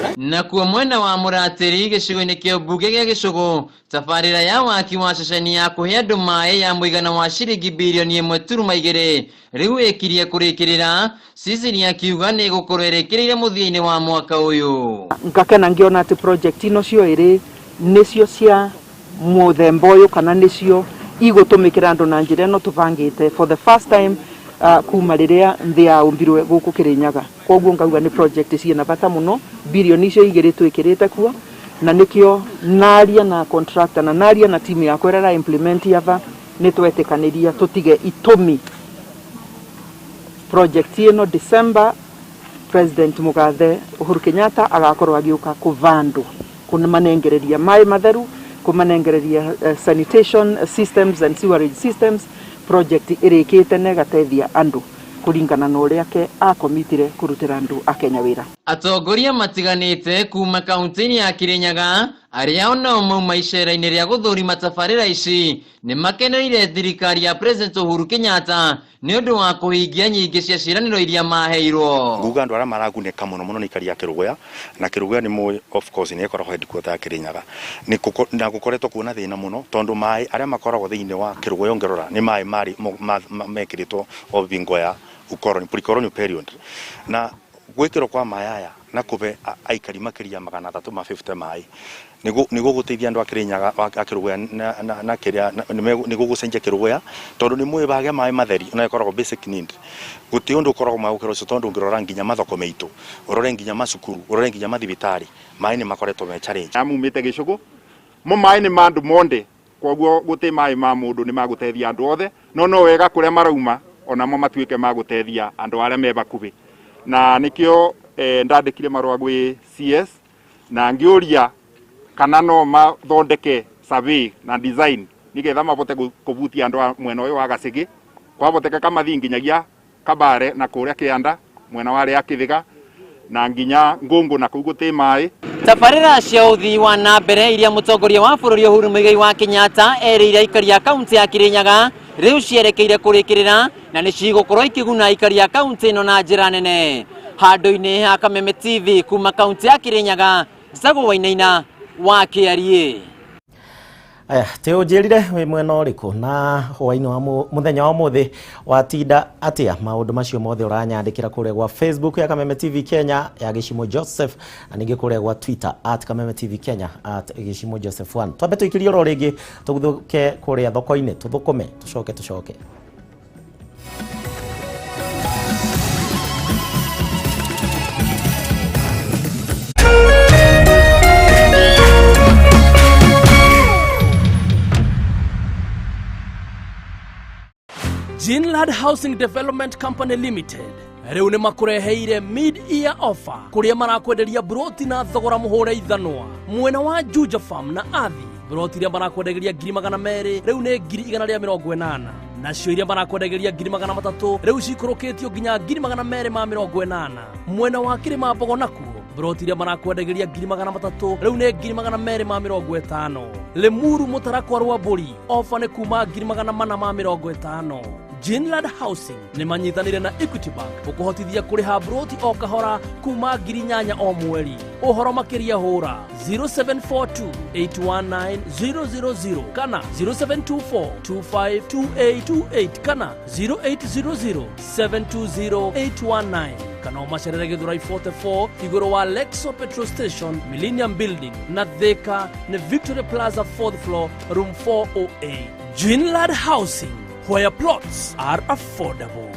Right? Nakuo mwena wa Mũratĩri gĩcigo-inĩ kĩa ũmbunge gĩa Gĩcũgũ tabarĩra ya waki wa ceceni ya kũhe andũ maĩ ya mũigana wa ciringi birioni 1.2 rĩu ĩkirie kũrĩkĩrĩra. Cecily akiuga nĩ ĩgũkorwo ĩrĩkĩrĩire mũthia-inĩ wa mwaka ũyũ. Ngakena ngiona atĩ project ino cio ĩrĩ nĩcio cia mũthemba ũyũ kana nĩcio igũtũmĩkĩra andũ na njĩra ĩno tũbangĩte for the first time, kuma rĩrĩa nthĩ yaũmbirwe gũkũ Kirinyaga. Koguo ngauga nĩ project ciĩna bata mũno, birioni icio 2 twĩkĩrĩte kuo, na nĩkĩo naria na contractor na naria na timu yakwa ĩrĩa ĩra implement ava nĩ twetĩkanĩria tũtige itũmi project ĩno December President Mugathe Uhuru Kenyatta agakorwo agĩũka kũvandwo kũmanengereria maĩ matheru, kũmanengereria sanitation systems and sewerage systems. Project ĩrĩkĩte na ĩgateithia andũ kũringana na ũrĩa ke akomitire kũrutĩra andũ a Kenya wĩra. Atongoria matiganĩte kuma kaunti-inĩ ya Kirinyaga arĩa onao mauma icera-inĩ rĩa gũthũrima tabarĩra ici nĩ makenereire thirikari ya President Uhuru Kenyatta nĩ ũndũ wa kũhingia nyingĩ cia ciĩranĩro iria maheirwo. Nguga andũ arĩa maragunĩka mũno mũno nĩ aikari a Kĩrũgũya, na Kĩrũgũya nĩ mũĩ of course nĩ ĩkoragwo headquarter ya Kĩrĩnyaga. Na gũkoretwo kuona thĩna mũno tondũ maĩ arĩa makoragwo thĩinĩ wa Kĩrũgũya ũngĩrora nĩ maĩ marĩ mekĩrĩtwo o bingo ya ukoroni, pre-colonial period. Na gwĩkĩrwo kwa maĩ aya na kũbe aikari makĩria 350 maĩ nĩguo gũteithia andũ a Kĩrĩnyaga a Kĩrũgũya na kĩrĩa nĩguo gũcenjia Kĩrũgũya tondũ nĩ mũĩ bage maĩ matheri na ĩkoragwo basic need. Gũtirĩ ũndũ ũkoragwo mwega gũkĩra ũcio tondũ ũngĩrora nginya mathoko meitũ, ũrore nginya macukuru, ũrore nginya mathibitarĩ, maĩ nĩ makoretwo me challenge. Amumĩte Gĩcũgũ mo maĩ nĩ ma andũ monde, koguo gũtĩ maĩ ma mũndũ nĩ magũteithia andũ othe, no wega kũrĩa marauma onamo matuĩke ma gũteithia andũ arĩa me bakuhĩ. Na nĩkĩo ndandĩkire marũa gwĩ CS na ngĩũria kana no mathondeke survey na design nĩgetha mabote kũbutia andũ a mwena ũyũ wa Gacĩgĩ, kwaboteka mathiĩ nginyagia Kabare na kũrĩa Kĩanda mwena wa rĩa Kĩthĩga na nginya Ngũngũ na kũu gũtĩ maĩ. Tabarĩra cia ũthii wa na mbere iria mũtongoria wa bũrũri Uhuru Muigai wa Kenyatta erĩire aikari a kaunti ya Kirinyaga rĩu cierekeire kũrĩkĩrĩra na nĩ cigũkorwo ikĩguna aikari a kaunti ĩno na njĩra nene. Handũ-inĩ ha Kameme TV kuma kaunti ya Kirinyaga, Njĩtagwo Wainaina wa KRA. Aya, te ũnjĩrire wĩ mwena ũrĩkũ na hwaĩ-inĩ wa mũthenya wa ũmũthĩ watinda atĩa? Maũndũ macio mothe ũranyandĩkĩra kũrĩa gwa Facebook ya Kameme TV Kenya ya Gĩcimo Joseph na ningĩ kũrĩa gwa Twitter at Kameme TV Kenya at Gĩcimo Joseph 1. Twambe tũikĩrie oro rĩngĩ tũgũthũke kũrĩa thoko-inĩ tũthũkũme tũcoke tũcoke. Ginlad Housing Development Company Limited Rĩu nĩ makũreheire mid year offer kũrĩa marakwenderia broti na thogora mũhũre ithanwa mwena wa Juja Farm na Athi. Broti iria marakwendagĩria 200,000 rĩu nĩ 180,000, nacio iria marakwendagĩria 300,000 rĩu cikũrũkĩtio nginya 280,000. Mwena wa Kĩrĩma Mbogo nakuo broti iria marakwendagĩria 300,000 rĩu nĩ 250,000. Limuru Mũtarakwa rwa Mbũri ofa nĩ kuma 450,000. Jinland Housing nĩ manyitanĩire na Equity Bank gũkũhotithia kũrĩha broti o kahora kuma 8,000 o mweri. Ũhoro makĩria hũra 0742 819 000 kana 0724 252828 kana 0800 720 819 kana ũmacerere Gĩthũrai 44 igũrũ wa Lexo Petrol Station, Millennium Building, na Thika nĩ Victoria Plaza, 4th floor, room 408. Jinland Housing, where plots are affordable.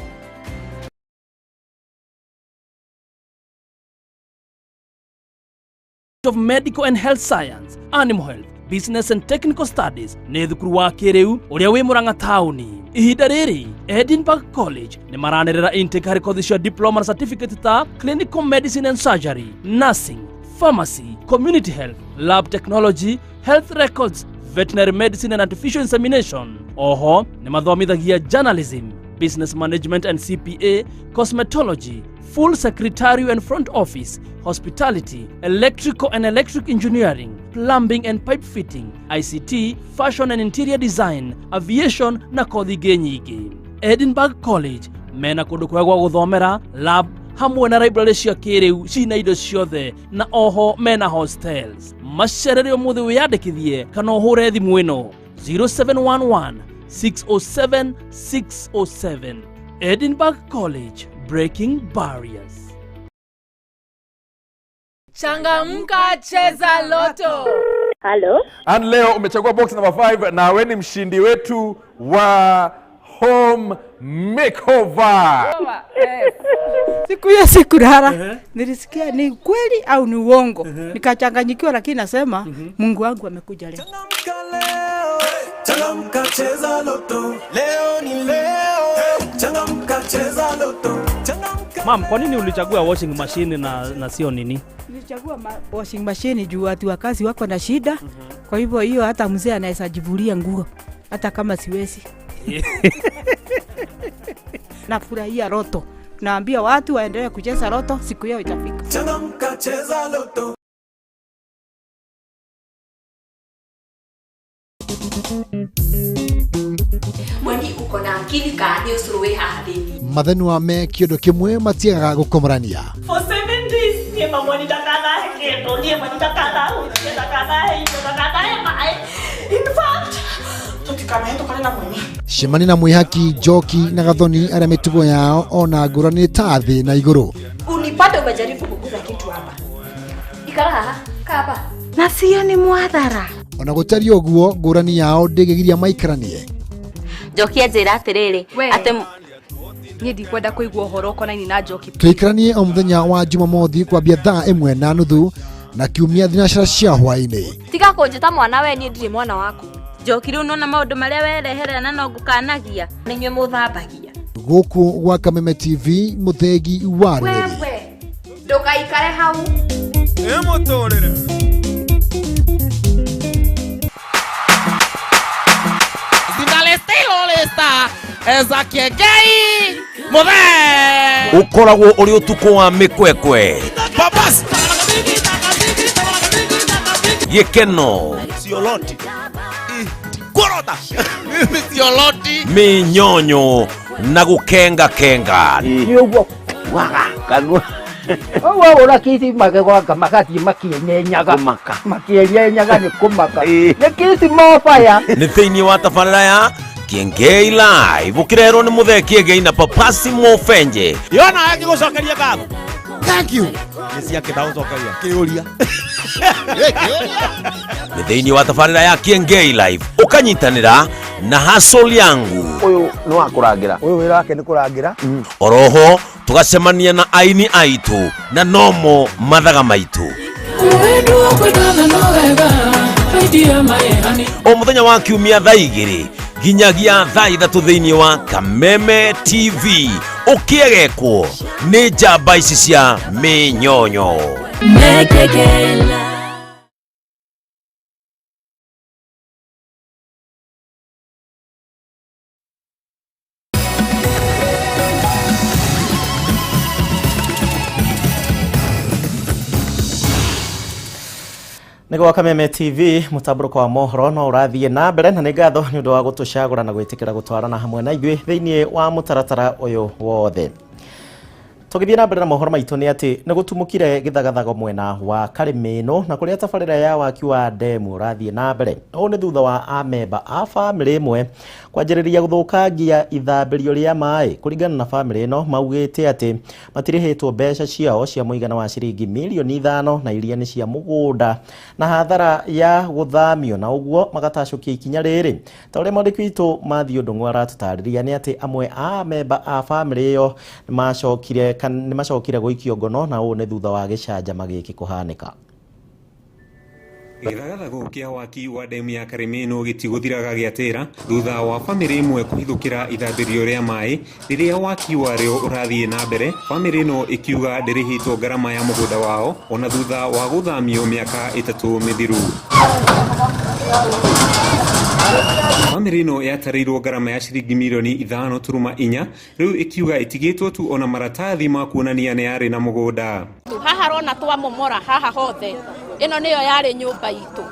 Of Medical and Health Science, Animal Health, Business and Technical Studies nĩ thukuru wa kĩrĩu ũrĩa wĩ Murang'a taũni. Ihinda rĩrĩ Edinburgh College nĩ maranĩrĩra intake harĩ kothi cia diploma na certificate ta Clinical Medicine and Surgery, Nursing, Pharmacy, Community Health, Lab Technology, Health Records, Veterinary Medicine and Artificial Insemination. Oho nĩ mathomithagia Journalism, Business Management and CPA, Cosmetology, Full Secretarial and Front Office, Hospitality, Electrical and Electric Engineering, Plumbing and Pipe Fitting, ICT, Fashion and Interior Design, Aviation na kothi ingĩ nyingĩ. Edinburgh College mena kũndũ kwega gwa gũthomera, lab hamwe na library cia kĩrĩu cina indo ciothe, na oho mena hostels. Macerere ũmũthĩ wĩyandĩkithie kana ũhũre thimũ ĩno 0711 607 607. Edinburgh College, breaking barriers. Changamka, cheza Lotto. Halo. And leo umechagua box number 5 na we ni mshindi wetu wa home makeover. Siku hiyo sikulala. Nilisikia ni kweli au ni uongo. Nikachanganyikiwa, lakini nasema Mungu wangu amekuja leo. Changamka, cheza Lotto. Leo ni leo. Changamka, cheza Lotto. Mam, kwa nini ulichagua washing machine na sio nini? Nilichagua washing machine juu watu wa kazi wako na shida. Kwa hivyo hiyo hata mzee anaweza jivulia nguo hata kama siwezi. Nafurahia Lotto. Naambia watu waendelee kucheza Lotto, siku yao itafika. Changamka, cheza Lotto. Mweni uko na akili ka ni ucuru wi haha thiini. Mathenua me kĩũndũ kĩmwe matiagaga gũkomorania. For 7 days niĩ mamwe ndakanahe kĩndũ, niĩ mami ndakanahutie, ndakanahe indo, ndakanahe maĩ. In fact, tũtikanahetũkane na mweni. Cemania na Mwĩhaki, Njoki na Gathoni arĩa mĩtugo yao ona ngũrani nĩ ta thĩ na igũrũ. Unipate umejaribu kuguza kitu hapa. Ikara haha, kaa hapa. Na sio ni mwathara. Ona gũtariĩ ũguo ngũrani yao ndĩngĩgiria maikaranie. Njoki anjĩra atĩrĩrĩ, atĩ niĩ ndikwenda kũigua ũhoro ũkonainie na Njoki. Tũikaranie o mũthenya wa Jumamothi kwambia thaa 1:30 na kiumia thinacara cia hwaĩ-inĩ. Tiga kũnjĩta mwana we, niĩ ndirĩ mwana waku. Njoki rĩu nona maũndũ marĩa wereherera na no ngũkanagia, nĩ inyuĩ mũthambagia. Gũkũ gwa Kameme TV, mũthegi wa rũrĩrĩ. Wewe ndũgaikare hau. Ĩ mũtũrĩre. Ukoragwo uri utuku wa mikwekwe gikeno Sioloti. Korota. Sioloti minyonyo na gukenga kenga. Ni uguo waga kanua. Wahũra kĩrima gĩgwaka magathiĩ makĩenyenyaga makĩenyenyaga nĩ kũmaka nĩ kĩrima baya. Nĩ thĩinĩ wa tabarĩra ya Kiengei Live ũkĩrerwo nĩ Mũthee Kiengei na Papasi Mofenje. Yona akĩgũcokeria ngatho. Thank you. Nĩ ciake ndagũcokeria kĩũria. Nĩ thĩinĩ wa tabarĩra ya Kiengei Live ũkanyitanĩra na Hustle yangu. Ũyũ nĩ wa kũrangĩra. Ũyũ wĩra wake nĩ kũrangĩra. Oroho tũgacemania na aini aitũ na nomo mathaga maitũ. O mũthenya wa kiumia thaa 2 nginyagia thaa 3 thĩinĩ wa Kameme TV. Ũkĩegekwo nĩ njamba ici cia mĩnyonyo. Nĩ gwa Kameme TV mũtambũrũko wa mohoro no ũrathiĩ na mbere na nĩ ngatho nĩ ũndũ wa gũtũcagũra na gwĩtĩkĩra gũtwarana hamwe na ithuĩ thĩinĩ wa mũtaratara ũyũ wothe. Tũgĩthiĩ na mbere na mohoro maitũ nĩ atĩ nĩ gũtumũkire gĩthagathago mwena wa Karĩmĩnũ na kũrĩa tabarĩra ya waki wa ndemu ũrathiĩ na mbere. Ũũ nĩ thutha wa amemba a bamĩrĩ ĩmwe kwanjĩrĩria gũthũkangia ithambĩrio rĩa maĩ. Kũringana na bamĩrĩ ĩno maugĩte atĩ matirĩhĩtwo mbeca ciao cia mũigana wa ciringi mirioni 5 na iria nĩ cia mũgũnda na hathara ya gũthamio na ũguo magatacũkia ikinya rĩrĩ. Ta ũrĩa mwandĩki witũ Matthew Ndung'u aratũtarĩria nĩ atĩ amwe a amemba a bamĩrĩ ĩyo nĩ macokire gũikio ngono na ũũ nĩ thutha wa gĩcanjama gĩkĩ kũhanĩka. Gĩthagathago kĩa waki wa ndemu ya Karĩmĩnũ gĩtigũthiraga gĩatĩra thutha wa bamĩrĩ ĩmwe kũhithũkĩra ithambĩrio rĩa maĩ rĩrĩa waki warĩo ũrathiĩ na mbere. Bamĩrĩ ĩno ĩkiuga ndĩrĩhĩtwo ngarama ya mũgũnda wao ona thutha wa gũthamio mĩaka 3 mĩthiru. Bamĩrĩ ĩno yatarĩirwo ngarama ya ciringi mirioni 5.4 rĩu ĩkiuga ĩtigĩtwo tu ona maratathi ma kuonania nĩ yarĩ na mũgũnda. Haha rona twamomora haha hothe ĩno nĩyo yarĩ nyũmba itũ,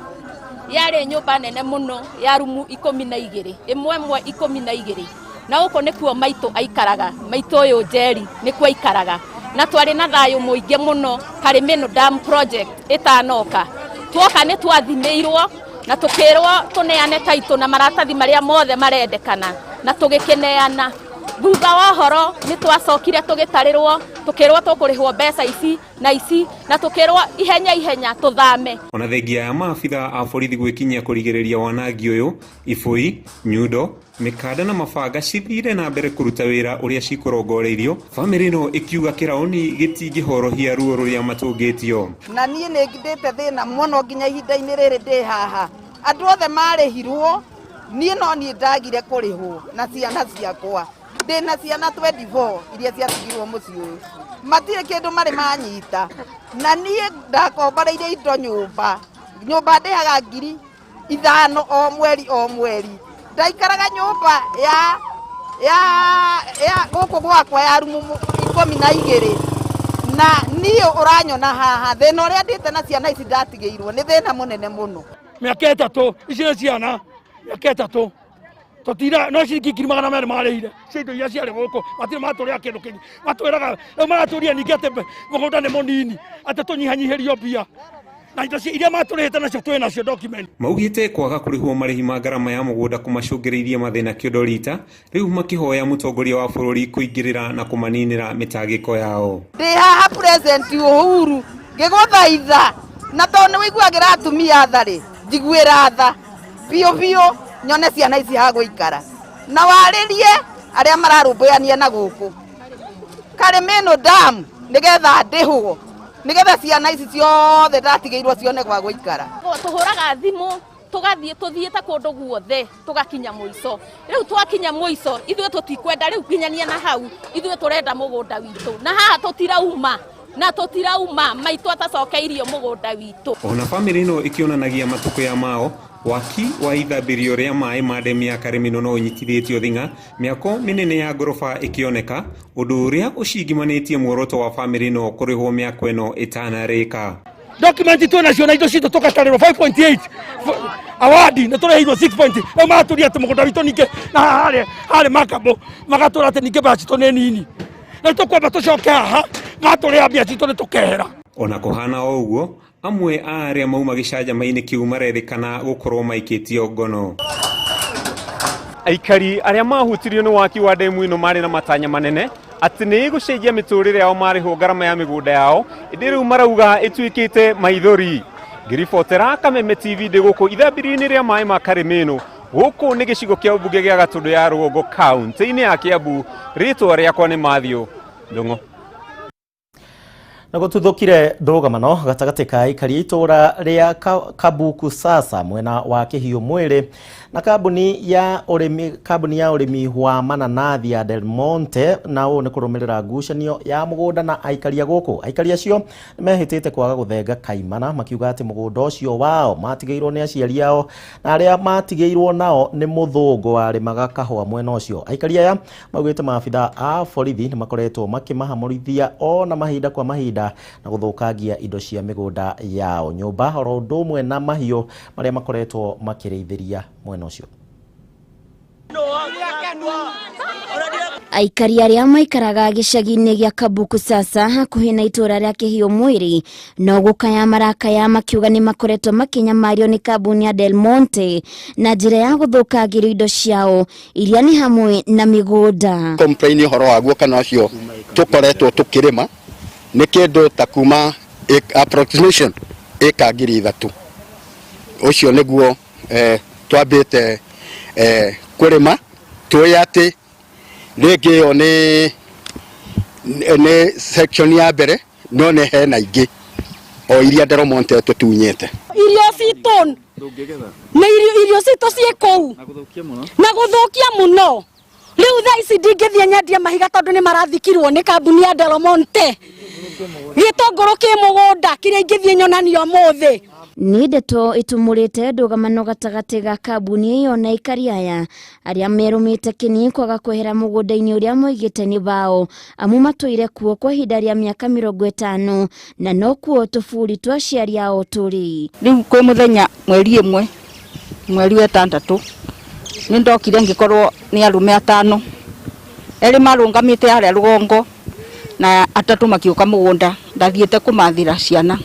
yarĩ nyũmba nene mũno ya rumu 12, ĩmwe ĩmwe 12, na gũkũ nĩkuo maitũ aikaraga, maitũ ũyũ Njeri nĩkuo aikaraga, na twarĩ na thayũ mũingĩ mũno Karĩmĩnũ Dam Project ĩtanoka. Tuoka nĩ twathimĩirwo na tũkĩrwo tũneane taitũ na maratathi marĩa mothe marendekana na tũgĩkĩneana. Thutha wa ũhoro nĩ twacokire tũgĩtarĩrwo, tũkĩrwo tũkũrĩhwo mbeca ici na ici na tũkĩrwo ihenya ihenya tũthame. Ona thengia ya maabitha a borithi gwĩkinyia kũrigĩrĩria wanangi ũyũ, ibũi, nyundo, mĩkanda na mabanga cithire na mbere kũruta wĩra ũrĩa cikũrongoreirio. Bamĩrĩ ĩno ĩkiuga kĩraũni gĩtingĩhorohia ruo rũrĩa matũngĩtio. Na niĩ nĩ ngindĩte thĩna mũno nginya ihinda-inĩ rĩrĩ ndĩ haha. Andũ othe marĩhirwo, niĩ no niĩ ndagire kũrĩhwo na ciana ciakwa. Ndĩna ciana 24 iria ciatigirwo mũciĩ ũyũ. Matirĩ kĩndũ marĩ manyita. Na niĩ ndakomboreire indo nyũmba. Nyũmba ndĩhaga 5,000 o mweri o mweri. Ndaikaraga nyũmba ya gũkũ gwakwa ya rumu 12. Na niĩ ũranyona haha thĩna ũrĩa ndĩte na ciana ici ndatigĩirwo nĩ thĩna mũnene mũno. Mĩaka 3 ici nĩ ciana, mĩaka 3 tũtira no ciringi 200,000 marĩhire cia indo iria ciarĩ gũkũ, matirĩ matũrĩa kĩndũ kĩngĩ. Matwĩraga rĩu maratũria ningĩ atĩ mũgũnda nĩ mũnini, atĩ tũnyihanyihĩrio mbia na indo iria matũrĩhĩte nacio twĩ nacio document. Maugĩte kwaga kũrĩhwo marĩhi ma ngarama ya mũgũnda kũmacũngĩrĩirie mathĩna kĩondo rita, rĩu makĩhoya mũtongoria wa bũrũri kũingĩrĩra na kũmaninĩra mĩtangĩko yao. Ndĩ haha President Uhuru ngĩgũthaitha, na tondũ nĩ wĩiguagĩra atumia tha rĩ, njiguĩra tha biũ biũ nyone ciana ici ha gũikara, na warĩrie arĩa mararũmbũyania na gũkũ Karĩmĩnũ Dam nĩgetha ndĩhwo, nĩgetha ciana ici ciothe ndatigĩirwo cione gwa gũikara. Tũhũraga thimũ tũgathiĩ tũthiĩte kũndũ guothe tũgakinya mũico. Rĩu twakinya mũico ithuĩ tũtikwenda rĩu nginyania na hau, ithuĩ tũrenda mũgũnda witũ na haha tũtirauma na tũtirauma maitũ atacokeirio mũgũnda witũ. Ona bamĩrĩ ĩno ĩkĩonanagia matukũ ya mao, waki wa ithambĩrio rĩa maĩ ma ndemu ya Karĩmĩnũ no ũnyitithĩtio thing'a, mĩako mĩnene ya ngoroba ĩkĩoneka, ũndũ ũrĩa ũcingimanĩtie muoroto wa bamĩrĩ ĩno kũrĩhwo mĩako ĩno ĩtanarĩka. Document twĩ nacio na indo citũ tũgatarĩrwo 5.8 award nĩ tũrĩhirwo 6. Rĩu maratũria atĩ mũgũnda witũ ningĩ na haha harĩ makambũ magatũra atĩ ningĩ mbeca citũ nĩ nini. Rĩu tũkwamba tũcoke haha matũrĩha mbia citũ nĩ tũkehera. Ona kũhana o ũguo, amwe a arĩa mauma gĩcanjama-inĩ kĩu marerĩkana gũkorwo maikĩtio ngono. Aikari arĩa mahutirio nĩ waki wa ndemu ĩno marĩ na matanya manene atĩ nĩ ĩgũcenjia mĩtũrĩre yao marĩhwo ngarama ya mĩgũnda yao, ĩndĩ rĩu marauga ĩtuĩkĩte maithori. Ngĩribotera Kameme TV ndĩ gũkũ ithambĩrio-inĩ rĩa maĩ ma Karĩmĩnũ, gũkũ nĩ gĩcigo kĩa ũmbunge gĩa Gatũndũ ya Rũgongo kaunti-inĩ ya Kiambu. Rĩtwa rĩakwa nĩ Matthew Ndung'u. Na gũtuthũkire ndũgamano gatagatĩ ka aikari a itũũra rĩa Kabuku Sasa mwena wa Kĩhiũ Mwĩrĩ na kambuni ya ũrĩmi wa mananathi ya Del Monte, na ũũ nĩ kũrũmĩrĩra ngucanio ya mũgũnda na aikari a gũkũ. Aikari acio nĩmehĩtĩte kwaga gũthenga kaimana, makiuga atĩ mũgũnda ũcio wao matigĩirwo nĩ aciari ao na arĩa matigĩirwo nao nĩ mũthũngũ warĩmaga kahũa mwena ũcio. Aikari aya maugĩte maabitha a borithi nĩmakoretwo makĩmahamũrithia ona mahinda kwa mahinda na gũthũkangia indo cia mĩgũnda yao, nyũmba oro ũndũ ũmwe na mahiũ marĩa makoretwo makĩrĩithĩria mwena ũcio. Aikari arĩa maikaraga gĩcagi-inĩ gĩa Kabuku Sasa hakuhĩ na itũũra rĩa Kĩhiũ Mwĩrĩ no gũkaya marakaya makiuga nĩ makoretwo makĩnyamario nĩ kambuni ya Del Monte na njĩra ya gũthũkangĩrio indo ciao iria nĩ hamwe na mĩgũnda. Complain ũhoro waguo kana ũcio tũkoretwo tũkĩrĩma nĩ kĩndũ ta kuma approximation ĩka 3,000. Ũcio nĩguo twambĩte kũrĩma tũĩ atĩ rĩngĩ ĩyo nĩ section ya mbere, no nĩ hena ingĩ o iria Del Monte tũtunyĩte. Irio citũ nĩ irio citũ ciĩ kũu na gũthũkia mũno. Rĩu thaa ici ndingĩthiĩ nyendie mahiga tondũ nĩ marathikirwo nĩ kambuni ya Del Monte. Gĩtũngũrũ kĩ mũgũnda kĩrĩa ingĩthiĩ nyonanie ũmũthĩ. Nĩ ndeto ĩtumũrĩte ndũgamano gatagatĩ ga kambuni ĩyo na aikari aya arĩa merũmĩte kĩni kwaga kwehera mũgũnda-inĩ ũrĩa moigĩte nĩ wao, amu matũire kuo kwa ihinda rĩa mĩaka 50 na nokuo tũburi twa aciari ao tũrĩ. Rĩu kwĩ mũthenya mweri ĩmwe mweri wa ĩtandatũ nĩ ndokire ngĩkorwo nĩ arũme 5, erĩ marũngamĩte harĩa rũgongo na 3 makĩũka mũgũnda. Ndathiĩte kũmathĩra ciana,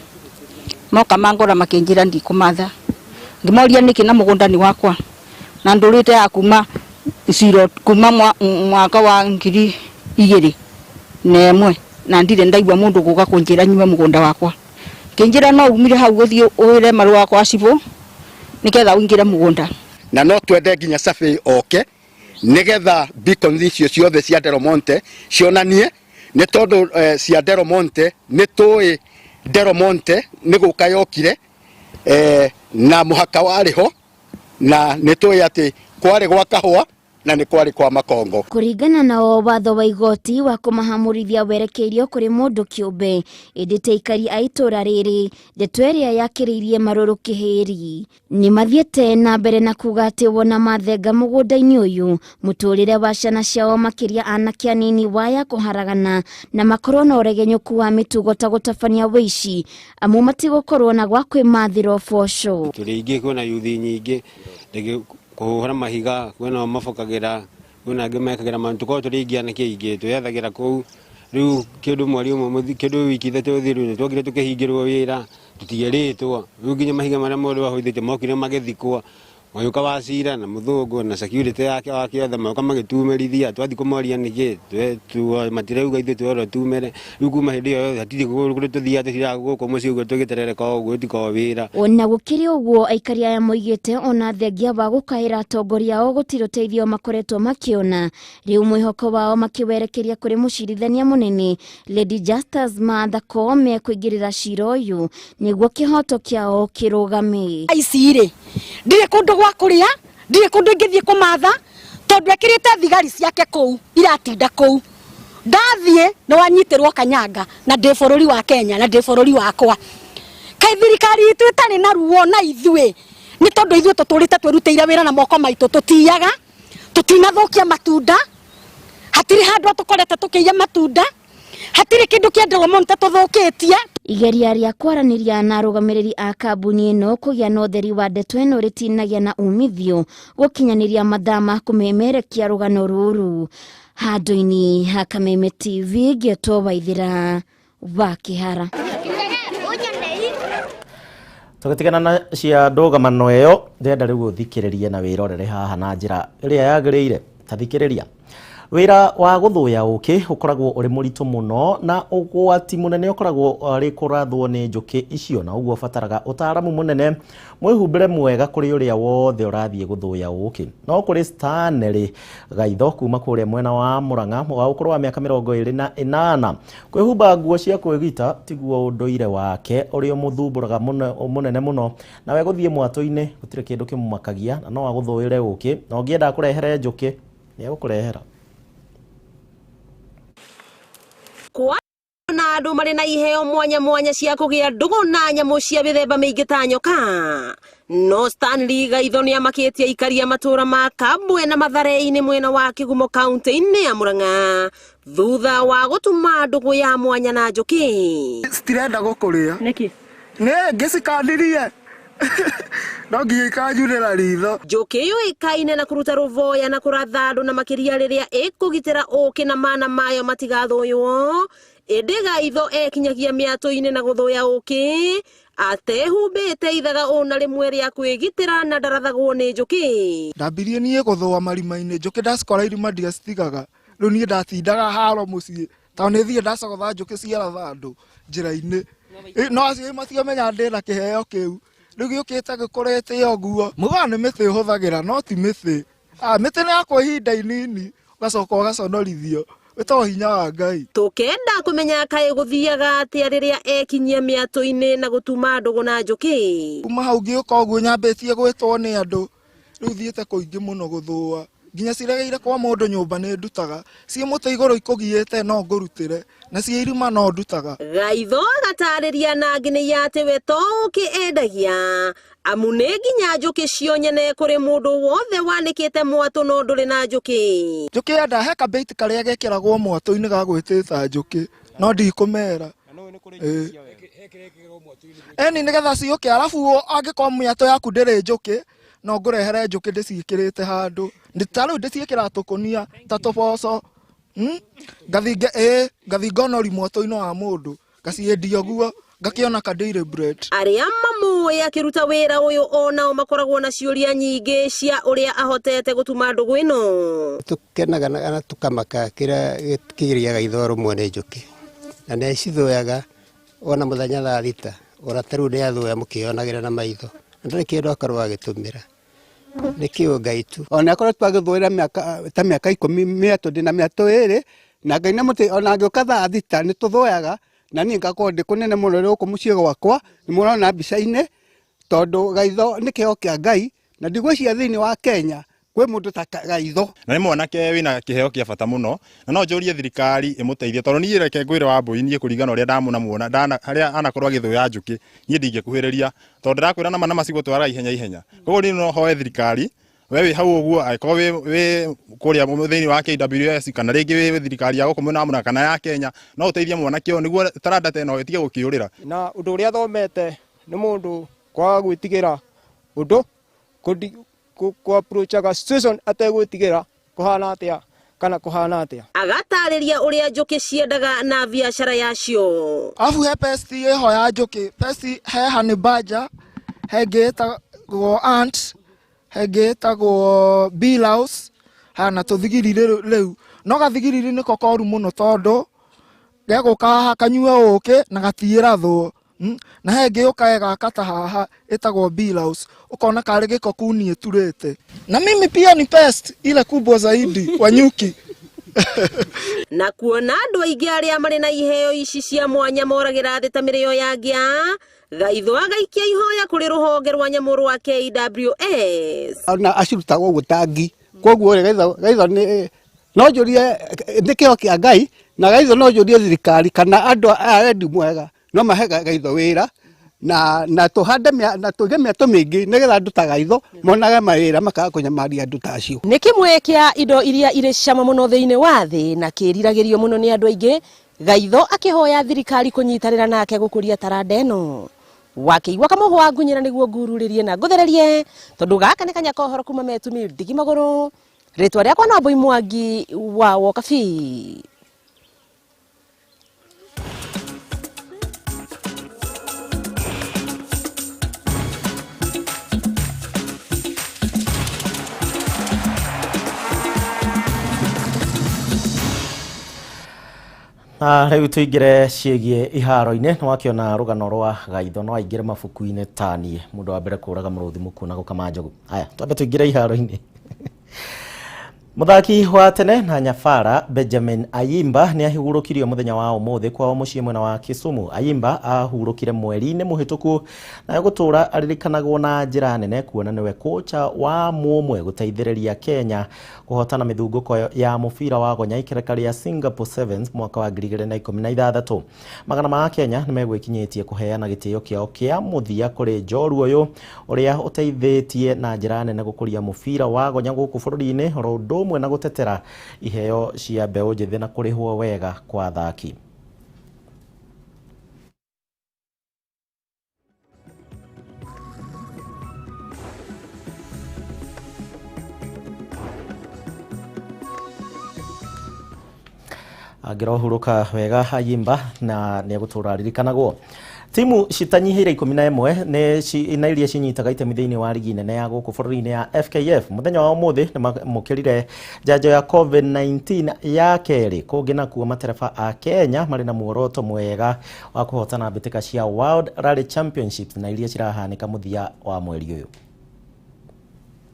moka mangora makĩnjĩra ndikũmatha. Ngĩmoria nĩkĩ na mũgũnda nĩ wakwa na ndũrĩte ya kuma zero kuma mwaka wa 2001 na ndirĩ ndaigua mũndũ gũka kũnjĩra nyume mũgũnda wakwa. Kĩnjĩra no umire hau ũthiĩ ũwĩre marũa kwa cibũ nĩgetha ũingĩre mũgũnda. Na no twende nginya survey oke nĩgetha beacons icio ciothe cia Del Monte cionanie, nĩ tondũ cia Del Monte nĩ tũĩ Del Monte nĩ gũka yokire na mũhaka warĩ ho, na nĩ tũĩ atĩ kwarĩ gwa kahũa na nĩ kwarĩ kwa makongo. Kũringana na watho wa igoti wa kũmahamũrithia werekeirio kũrĩ mũndũ kĩũmbe, ĩndĩ ta aikari a itũũra rĩrĩ ndeto ĩrĩa yakĩrĩirie marũrũ kĩhĩri. Nĩ mathiĩte na mbere na kuga atĩ wona mathenga mũgũnda-inĩ ũyũ mũtũrĩre wa ciana ciao makĩria anake anini waya kũharagana na makorwo na ũregenyũku wa mĩtugo ta gũtabania wĩici, amu matigũkorwo na gwa kwĩmathĩra ũboco. Tũrĩ aingĩ, kwĩna yuthi nyingĩ rĩngĩ kũhũra mahiga, kwĩna mabokagĩra, kwĩna angĩ mekagĩra maũndũ, tũkoragwo tũrĩ aingĩ anake aingĩ twĩyethagĩra kũu. Rĩu kĩndũ mweri ũmwe kĩndũ wiki 3 thiru nĩ twokire tũkĩhingĩrwo wĩra tũtigerĩtwo. Rĩu nginya mahiga marĩa mũndũ ahũthĩte mokire magĩthikwo, magĩũka wacira na mũthũngũ na security yake wake othe magĩũka magĩtumĩrithia. Twathiĩ kũmoria nĩkĩ matirauga ithuĩ twerwo tumere. Rĩu kuma hĩndĩ ĩyo yothe hatirĩ kũrĩa tũthiaga, tũthiaga gũkũ mũciĩ ũguo tũgĩterereka o ũguo tũtikoragwo wĩra. Ona gũkĩrĩ ũguo aikari aya moigĩte ona thengia wa gũkaĩra atongoria ao gũtirĩ ũteithio makoretwo makĩona. Rĩu mwĩhoko wao makĩwerekeria kũrĩ mũcirithania mũnene Lady Justice Martha Koome kũingĩrĩra cira ũyũ nĩguo kĩhoto kĩao kĩrũgame. Ici rĩ ndirĩ kũndũ gwa kũrĩa, ndirĩ kũndũ ingĩthiĩ kũmatha tondũ ekĩrĩte thigari ciake kũu iratinda kũu. Ndathiĩ nĩ wanyitĩrwo kanyanga na ndĩ bũrũri wa Kenya na ndĩ bũrũri wakwa. Kaĩ thirikari itũ ĩtarĩ na ruo na ithuĩ nĩ tondũ ithuĩ tũtũrĩte twĩrutĩire wĩra na moko maitũ, tũtiyaga, tũtinathũkia matunda, hatirĩ handũ tũkorete tũkĩiya matunda, hatirĩ kĩndũ kĩa Del Monte tũthũkĩtie. Igeria rĩa kwaranĩria na arũgamĩrĩri a kambuni ĩno kũgĩa na ũtheri wa ndeto ĩno rĩtinagĩa na umithio gũkinyanĩria mathaa ma kũmemerekia rũgano rũrũ. Handũ-inĩ ha Kameme TV ngĩtwo Waithĩra wa Kĩhara. Tũgĩtigana na cia ndũgamano ĩyo, ndĩrenda rĩu ũthikĩrĩrie na wĩrorere haha na njĩra ĩrĩa yagĩrĩire. Ta thikĩrĩria. Wĩra wa gũthũya ũkĩ ũkoragwo ũrĩ mũritũ mũno na ũgwati mũnene ũkoragwo arĩ kũrathwo nĩ njũkĩ icio, na ũguo ũbataraga ũtaaramu mũnene, mwĩhumbĩre mwega kũrĩ ũrĩa wothe ũrathiĩ gũthũya ũkĩ. No kũrĩ Stanley Gaitho kuma kũrĩa mwena wa Murang'a wa ũkũrũ wa mĩaka 28, kwĩhumba nguo cia kwĩgita tiguo ũndũire wake ũrĩa ũmũthumbũraga mũnene mũno, nawe gũthiĩ mwatũ-inĩ gũtirĩ kĩndũ kĩmũmakagia, na no agũthũĩre ũkĩ, na ũngĩenda akũrehere njũkĩ nĩ egũkũrehera. Kwa na andũ marĩ na iheo mwanya mwanya cia kũgĩa ndũgũ na nyamũ cia mĩthemba mĩingĩ ta nyoka, no Stanley Gaitho nĩ amakĩtie aikari a matũũra ma Kabwe na Mathare-inĩ mwena wa Kĩgumo kaunti-inĩ ya Murang'a thutha wa gũtuma ndũgũ ya mwanya na njũkĩ. Citirenda gũkũrĩa nĩkĩ? Nĩ ngĩcikandirie no nginya ikanjunĩra ritho. Njũkĩ yũĩkaine na kũruta rũboya na kũratha andũ, na makĩria rĩrĩa ĩkũgitĩra ũkĩ na mana mayo matigathũywo. Ĩndĩ Gaitho ekinyagia mĩatũ-inĩ na gũthũya ũkĩ atehumbĩte ithaga ũna rĩmwe rĩa kwĩgitĩra na ndarathagwo nĩ njũkĩ. Ndambirie niĩ gũthũa marima-inĩ, njũkĩ ndacikora irima ndiacitigaga. Rĩu niĩ ndatindaga haro mũciĩ tondũ nĩ thiĩ ndacogotha njũkĩ ciaratha andũ njĩra-inĩ. No acio matiamenya ndĩna kĩheo kĩu. Rĩu gĩũkĩte gĩkũrĩte ũguo. Mugaga nĩ mĩtĩ ũhũthagĩra, no ti mĩtĩ. Mĩtĩ nĩ yakwa ihinda inini, ũgacoka ũgaconorithio. Wĩtagwo hinya wa Ngai. Tũkenda kũmenya kaĩ gũthiaga atĩa rĩrĩa ekinyia mĩatũ-inĩ na gũtuma ndũgũ na njũkĩ. Kuma hau ngĩũka ũguo nyambĩtie gwĩtwo nĩ andũ, rĩu thiĩte kũingĩ mũno gũthũa. Nginya ciregeire kwa mũndũ nyũmba nĩ ndutaga, ciĩ mũtĩ igũrũ ikũgiĩte no ngũrutĩre, na ciĩ irima no ndutaga. Gaitho agatarĩria na nginyagia atĩ we to ũkĩ endagia, amu nĩ nginya njũkĩ cio nyene kũrĩ mũndũ wothe wanĩkĩte mwatũ no ndũrĩ na njũkĩ. Njũkĩ enda he kabĩti karĩa gekĩragwo mwatũ-inĩ ga gwĩtĩta njũkĩ, no ndikũmera. Eni nĩgetha ciũke, arabu angĩkorwo mĩatũ yaku ndĩrĩ njũkĩ, no ngũrehere njũkĩ ndĩciĩkĩrĩte handũ. Ta rĩu ndĩciĩkĩraga tũkũnia ta tũboco. Ngathiĩ ngonori mwatũ-inĩ wa mũndũ, ngaciendia ũguo, ngakĩona ka daily bread. Arĩa mamũĩ akĩruta wĩra ũyũ onao makoragwo na ciũria nyingĩ cia ũrĩa ahotete gũtuma ndũgũ ĩno. Tũkenaga na tũkamaka kĩrĩa kĩgĩrĩaga itho rũmwe nĩ njũkĩ, na nĩ cithũyaga ona mũthenya thaa thita, ona ta rĩu nĩ athũya mũkĩonagĩra na maitho, na ndarĩ kĩndũ akorwo agĩtũmĩra. Nĩ kĩo Ngai tu. Ona akorwo twagĩthũĩra mĩaka ta mĩaka 10 mĩatũ ndĩna mĩatũ 2, na Ngai nĩ mũtĩ, ona angĩũka thaa thita nĩ tũthũyaga, na niĩ ngakorwo ndĩ kũnene mũno gũkũ mũciĩ gwakwa, nĩ mũrona mbica-inĩ, tondũ Gaitho nĩ kĩheo kĩa Ngai, na ndigwĩciria thĩinĩ wa Kenya kwĩ mũndũ ta Gaitho. Na nĩ mwanake wĩna kĩheo kĩa bata mũno, na no njũrie thirikari ĩmũteithie, tondũ niĩ reke ngwĩre Wambũi, niĩ kũringana ũrĩa ndamuona, harĩa anakorwo agĩthũya njũkĩ, niĩ ndingĩkuhĩrĩria, tondũ ndĩrakwĩra nama nama cigũtwara ihenya ihenya. Koguo niĩ no hoe thirikari, we wĩ hau ũguo, angĩkorwo wĩ kũrĩa thĩinĩ wa KWS kana rĩngĩ wĩ thirikari ya gũkũ mwena wa Murang'a kana ya Kenya, no ũteithie mwanake ũyũ nĩguo taranda ta ĩno ĩtige gũkĩũrĩra. Na ũndũ ũrĩa thomete nĩ mũndũ kwaga gwĩtigĩra ũndũ, kũ-approachaga situation ategwĩtigĩra kũhana atĩa kana kũhana atĩa. Agatarĩria ũrĩa njũkĩ ciendaga na biacara yacio. Arabu he pest ĩho ya njũkĩ, pest he honey badger, he ĩngĩ ĩtagwo ant, he ĩngĩ ĩtagwo bee louse, hana tũthigiriri rĩu. No gathigiriri nĩko koru mũno tondũ gegũka haha kanyue ũkĩ na gatiĩrathwo. Na he ĩngĩ yũkaga ĩgaka ta haha ĩtagwo bee louse, ũkona karĩ gĩko kuni ĩturĩte. Na mimi pia ni pest ile kubwa zaidi wa nyuki. Na kuona andũ aingĩ arĩa marĩ na iheo ici cia mwanya moragĩra thĩ ta mĩrĩo ya ngĩa, Gaitho agaikia ihoya kũrĩ rũhonge rwa nyamũ rwa KWS. Ona acirutagwo ũguo ta ngi. Koguo rĩ, Gaitho nĩ no njũrie nĩ kĩheo kĩa Ngai, na Gaitho no njũrie thirikari kana andũ aya wendi mwega no mahe Gaitho wĩra, na tũhande na tũige mĩatũ mĩingĩ nĩgetha andũ ta Gaitho monage mawĩra makaga kũnyamaria andũ ta acio. Nĩ kĩmwe kĩa indo iria irĩ cama mũno thĩinĩ wa thĩ na kĩriragĩrio mũno nĩ andũ aingĩ, Gaitho akĩhoya thirikari kũnyitanĩra nake gũkũria taranda ĩno. Wakĩigua kamũhwa ngunyĩra nĩguo ngururĩrie na ngũthererie, tondũ gaka nĩ kanya kohoro kuma metumi ndigi magũrũ. Rĩtwa rĩakwa no Wambui Mwangi wa Wokabi. Na rĩu tũingĩre ciĩgiĩ iharo-inĩ. Nĩ wakĩona rũgano rwa Gaitho, no aingĩre mabuku-inĩ taniĩ mũndũ wa mbere kũraga mũrũthi mũkuũ na gũkama njogu. Aya, twambe tũingĩre iharo-inĩ. Mũthaki wa tene na nyabara Benjamin Ayimba nĩ ahurũkirio mũthenya wa ũmũthĩ kwao mũciĩ mwena wa Kisumu. Ayimba ahurũkire mweri-inĩ mũhĩtũku na gũtũra aririkanagwo na njĩra nene kuona nĩwe kocha wa mũmwe gũteithĩrĩria Kenya kũhotana mĩthungũko ya mũbira wa gonya ikereka rĩa Singapore Sevens mwaka wa 2016. Magana ma Kenya nĩ megwĩkinyĩtie kũheana gĩtĩo kĩao kĩa mũthia kũrĩ njorua ũyũ ũrĩa ũteithĩtie na njĩra nene gũkũria mũbira wa gonya gũkũ bũrũri-inĩ, oro ũndũ ũmwe na gũtetera iheo cia mbeũ njĩthĩ na kũrĩhwo wega kwa athaki. Angĩrohurũka wega Ayimba na nĩ egũtũra aririkanagwo. Timu citanyihĩire 11 nĩ na iria cinyitaga itemi thĩinĩ wa rigi nene ya gũkũ bũrũri-inĩ ya FKF mũthenya wa ũmũthĩ nĩ mamũkĩrire njanjo ya COVID-19 ya kerĩ. Kũngĩ nakuo matereba a Kenya marĩ na muoroto mwega wa kũhotana mbĩtĩka cia World Rally Championships na iria cirahanĩka mũthia wa mweri ũyũ.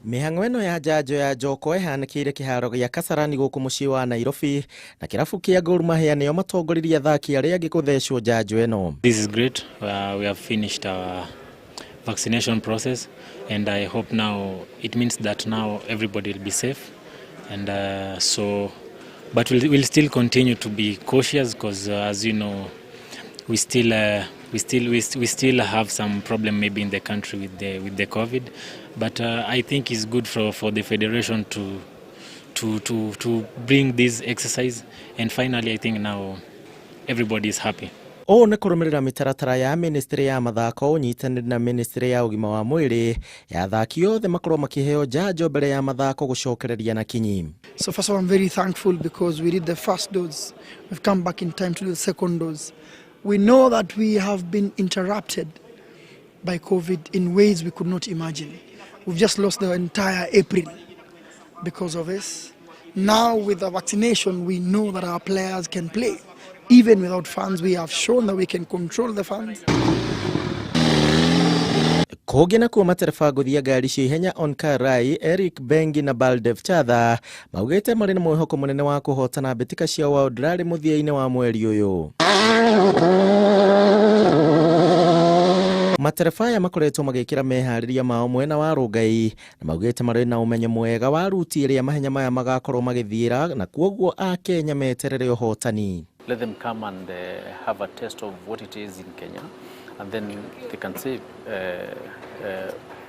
Mĩhang'o ĩno ya njanjo ya njoko ĩhanĩkĩire kĩharo gĩa Kasarani gũkũ mũciĩ wa Nairobi, na kĩrabu kĩa Gor Mahia nĩo matongoririe athaki arĩa angĩ kũthecwo njanjo ĩno. This is great. We have finished our vaccination process, and I hope now it means that now everybody will be safe, and so, but we'll still continue to be cautious because as you know, we still have some problem maybe in the country with the COVID, but I think it's good for the federation to bring this exercise, and finally I think now everybody is happy. Ũũ nĩ kũrũmĩrĩra mĩtaratara ya ministry ya mathako ũnyitanĩri na ministry ya ũgima wa mwĩrĩ ya athaki othe makorwo makĩheo njanjo mbere ya mathako gũcokereria na kinyi. So first of all, I'm very thankful because we did the first dose. We've come back in time to do the second dose. We know that we have been interrupted by COVID in ways we could not imagine. We've just lost the entire April because of this. Now with the vaccination, we know that our players can play. Even without fans, we have shown that we can control the fans. Kũngĩ nakuo matereba ngũthi ya ngari cia ihenya Onkar Rai, Eric Bengi na Baldev Chatha maugĩte marĩ na mwĩhoko mũnene wa kũhotana mbĩtĩka cia World Rally mũthia-inĩ wa mweri ũyũ. Matereba aya makoretwo magĩkĩra meharĩria mao mwena wa Rongai na maugĩte marĩ na ũmenyo mwega wa ruti ĩrĩa mahenya maya magakorwo magĩthiĩra, na kuoguo Akenya meterere ũhotani. Let them come and have a taste of what it is in Kenya, and then they can see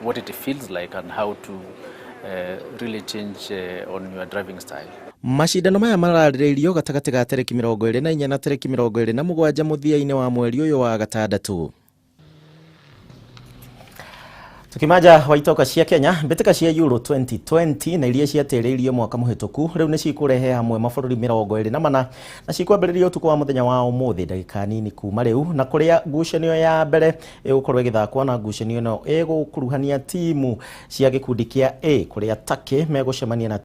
what it feels like and how to really change on your driving style. Macindano maya mararĩrĩirio gatagatĩ ga tarĩki 24 na tarĩki 27 mũthia-inĩ wa mweri ũyũ wa gatandatũ. Tukimaja wa itoka cia Kenya, mbĩtĩka cia Euro 2020 na iria ciatĩrĩirio mwaka mũhĩtũku rĩu nĩ cikũrehe hamwe mabũrũri 24 na cikwambĩrĩria ũtukũ wa mũthenya wa ũmũthĩ ndagĩka nini kuma rĩu, na kũrĩa ngucanio ya mbere ĩgũkorwo ĩgĩthakwo na ngucanio ĩno ĩgũkuruhania timu cia gĩkundi kĩa A kũrĩa Turkey megũcemania na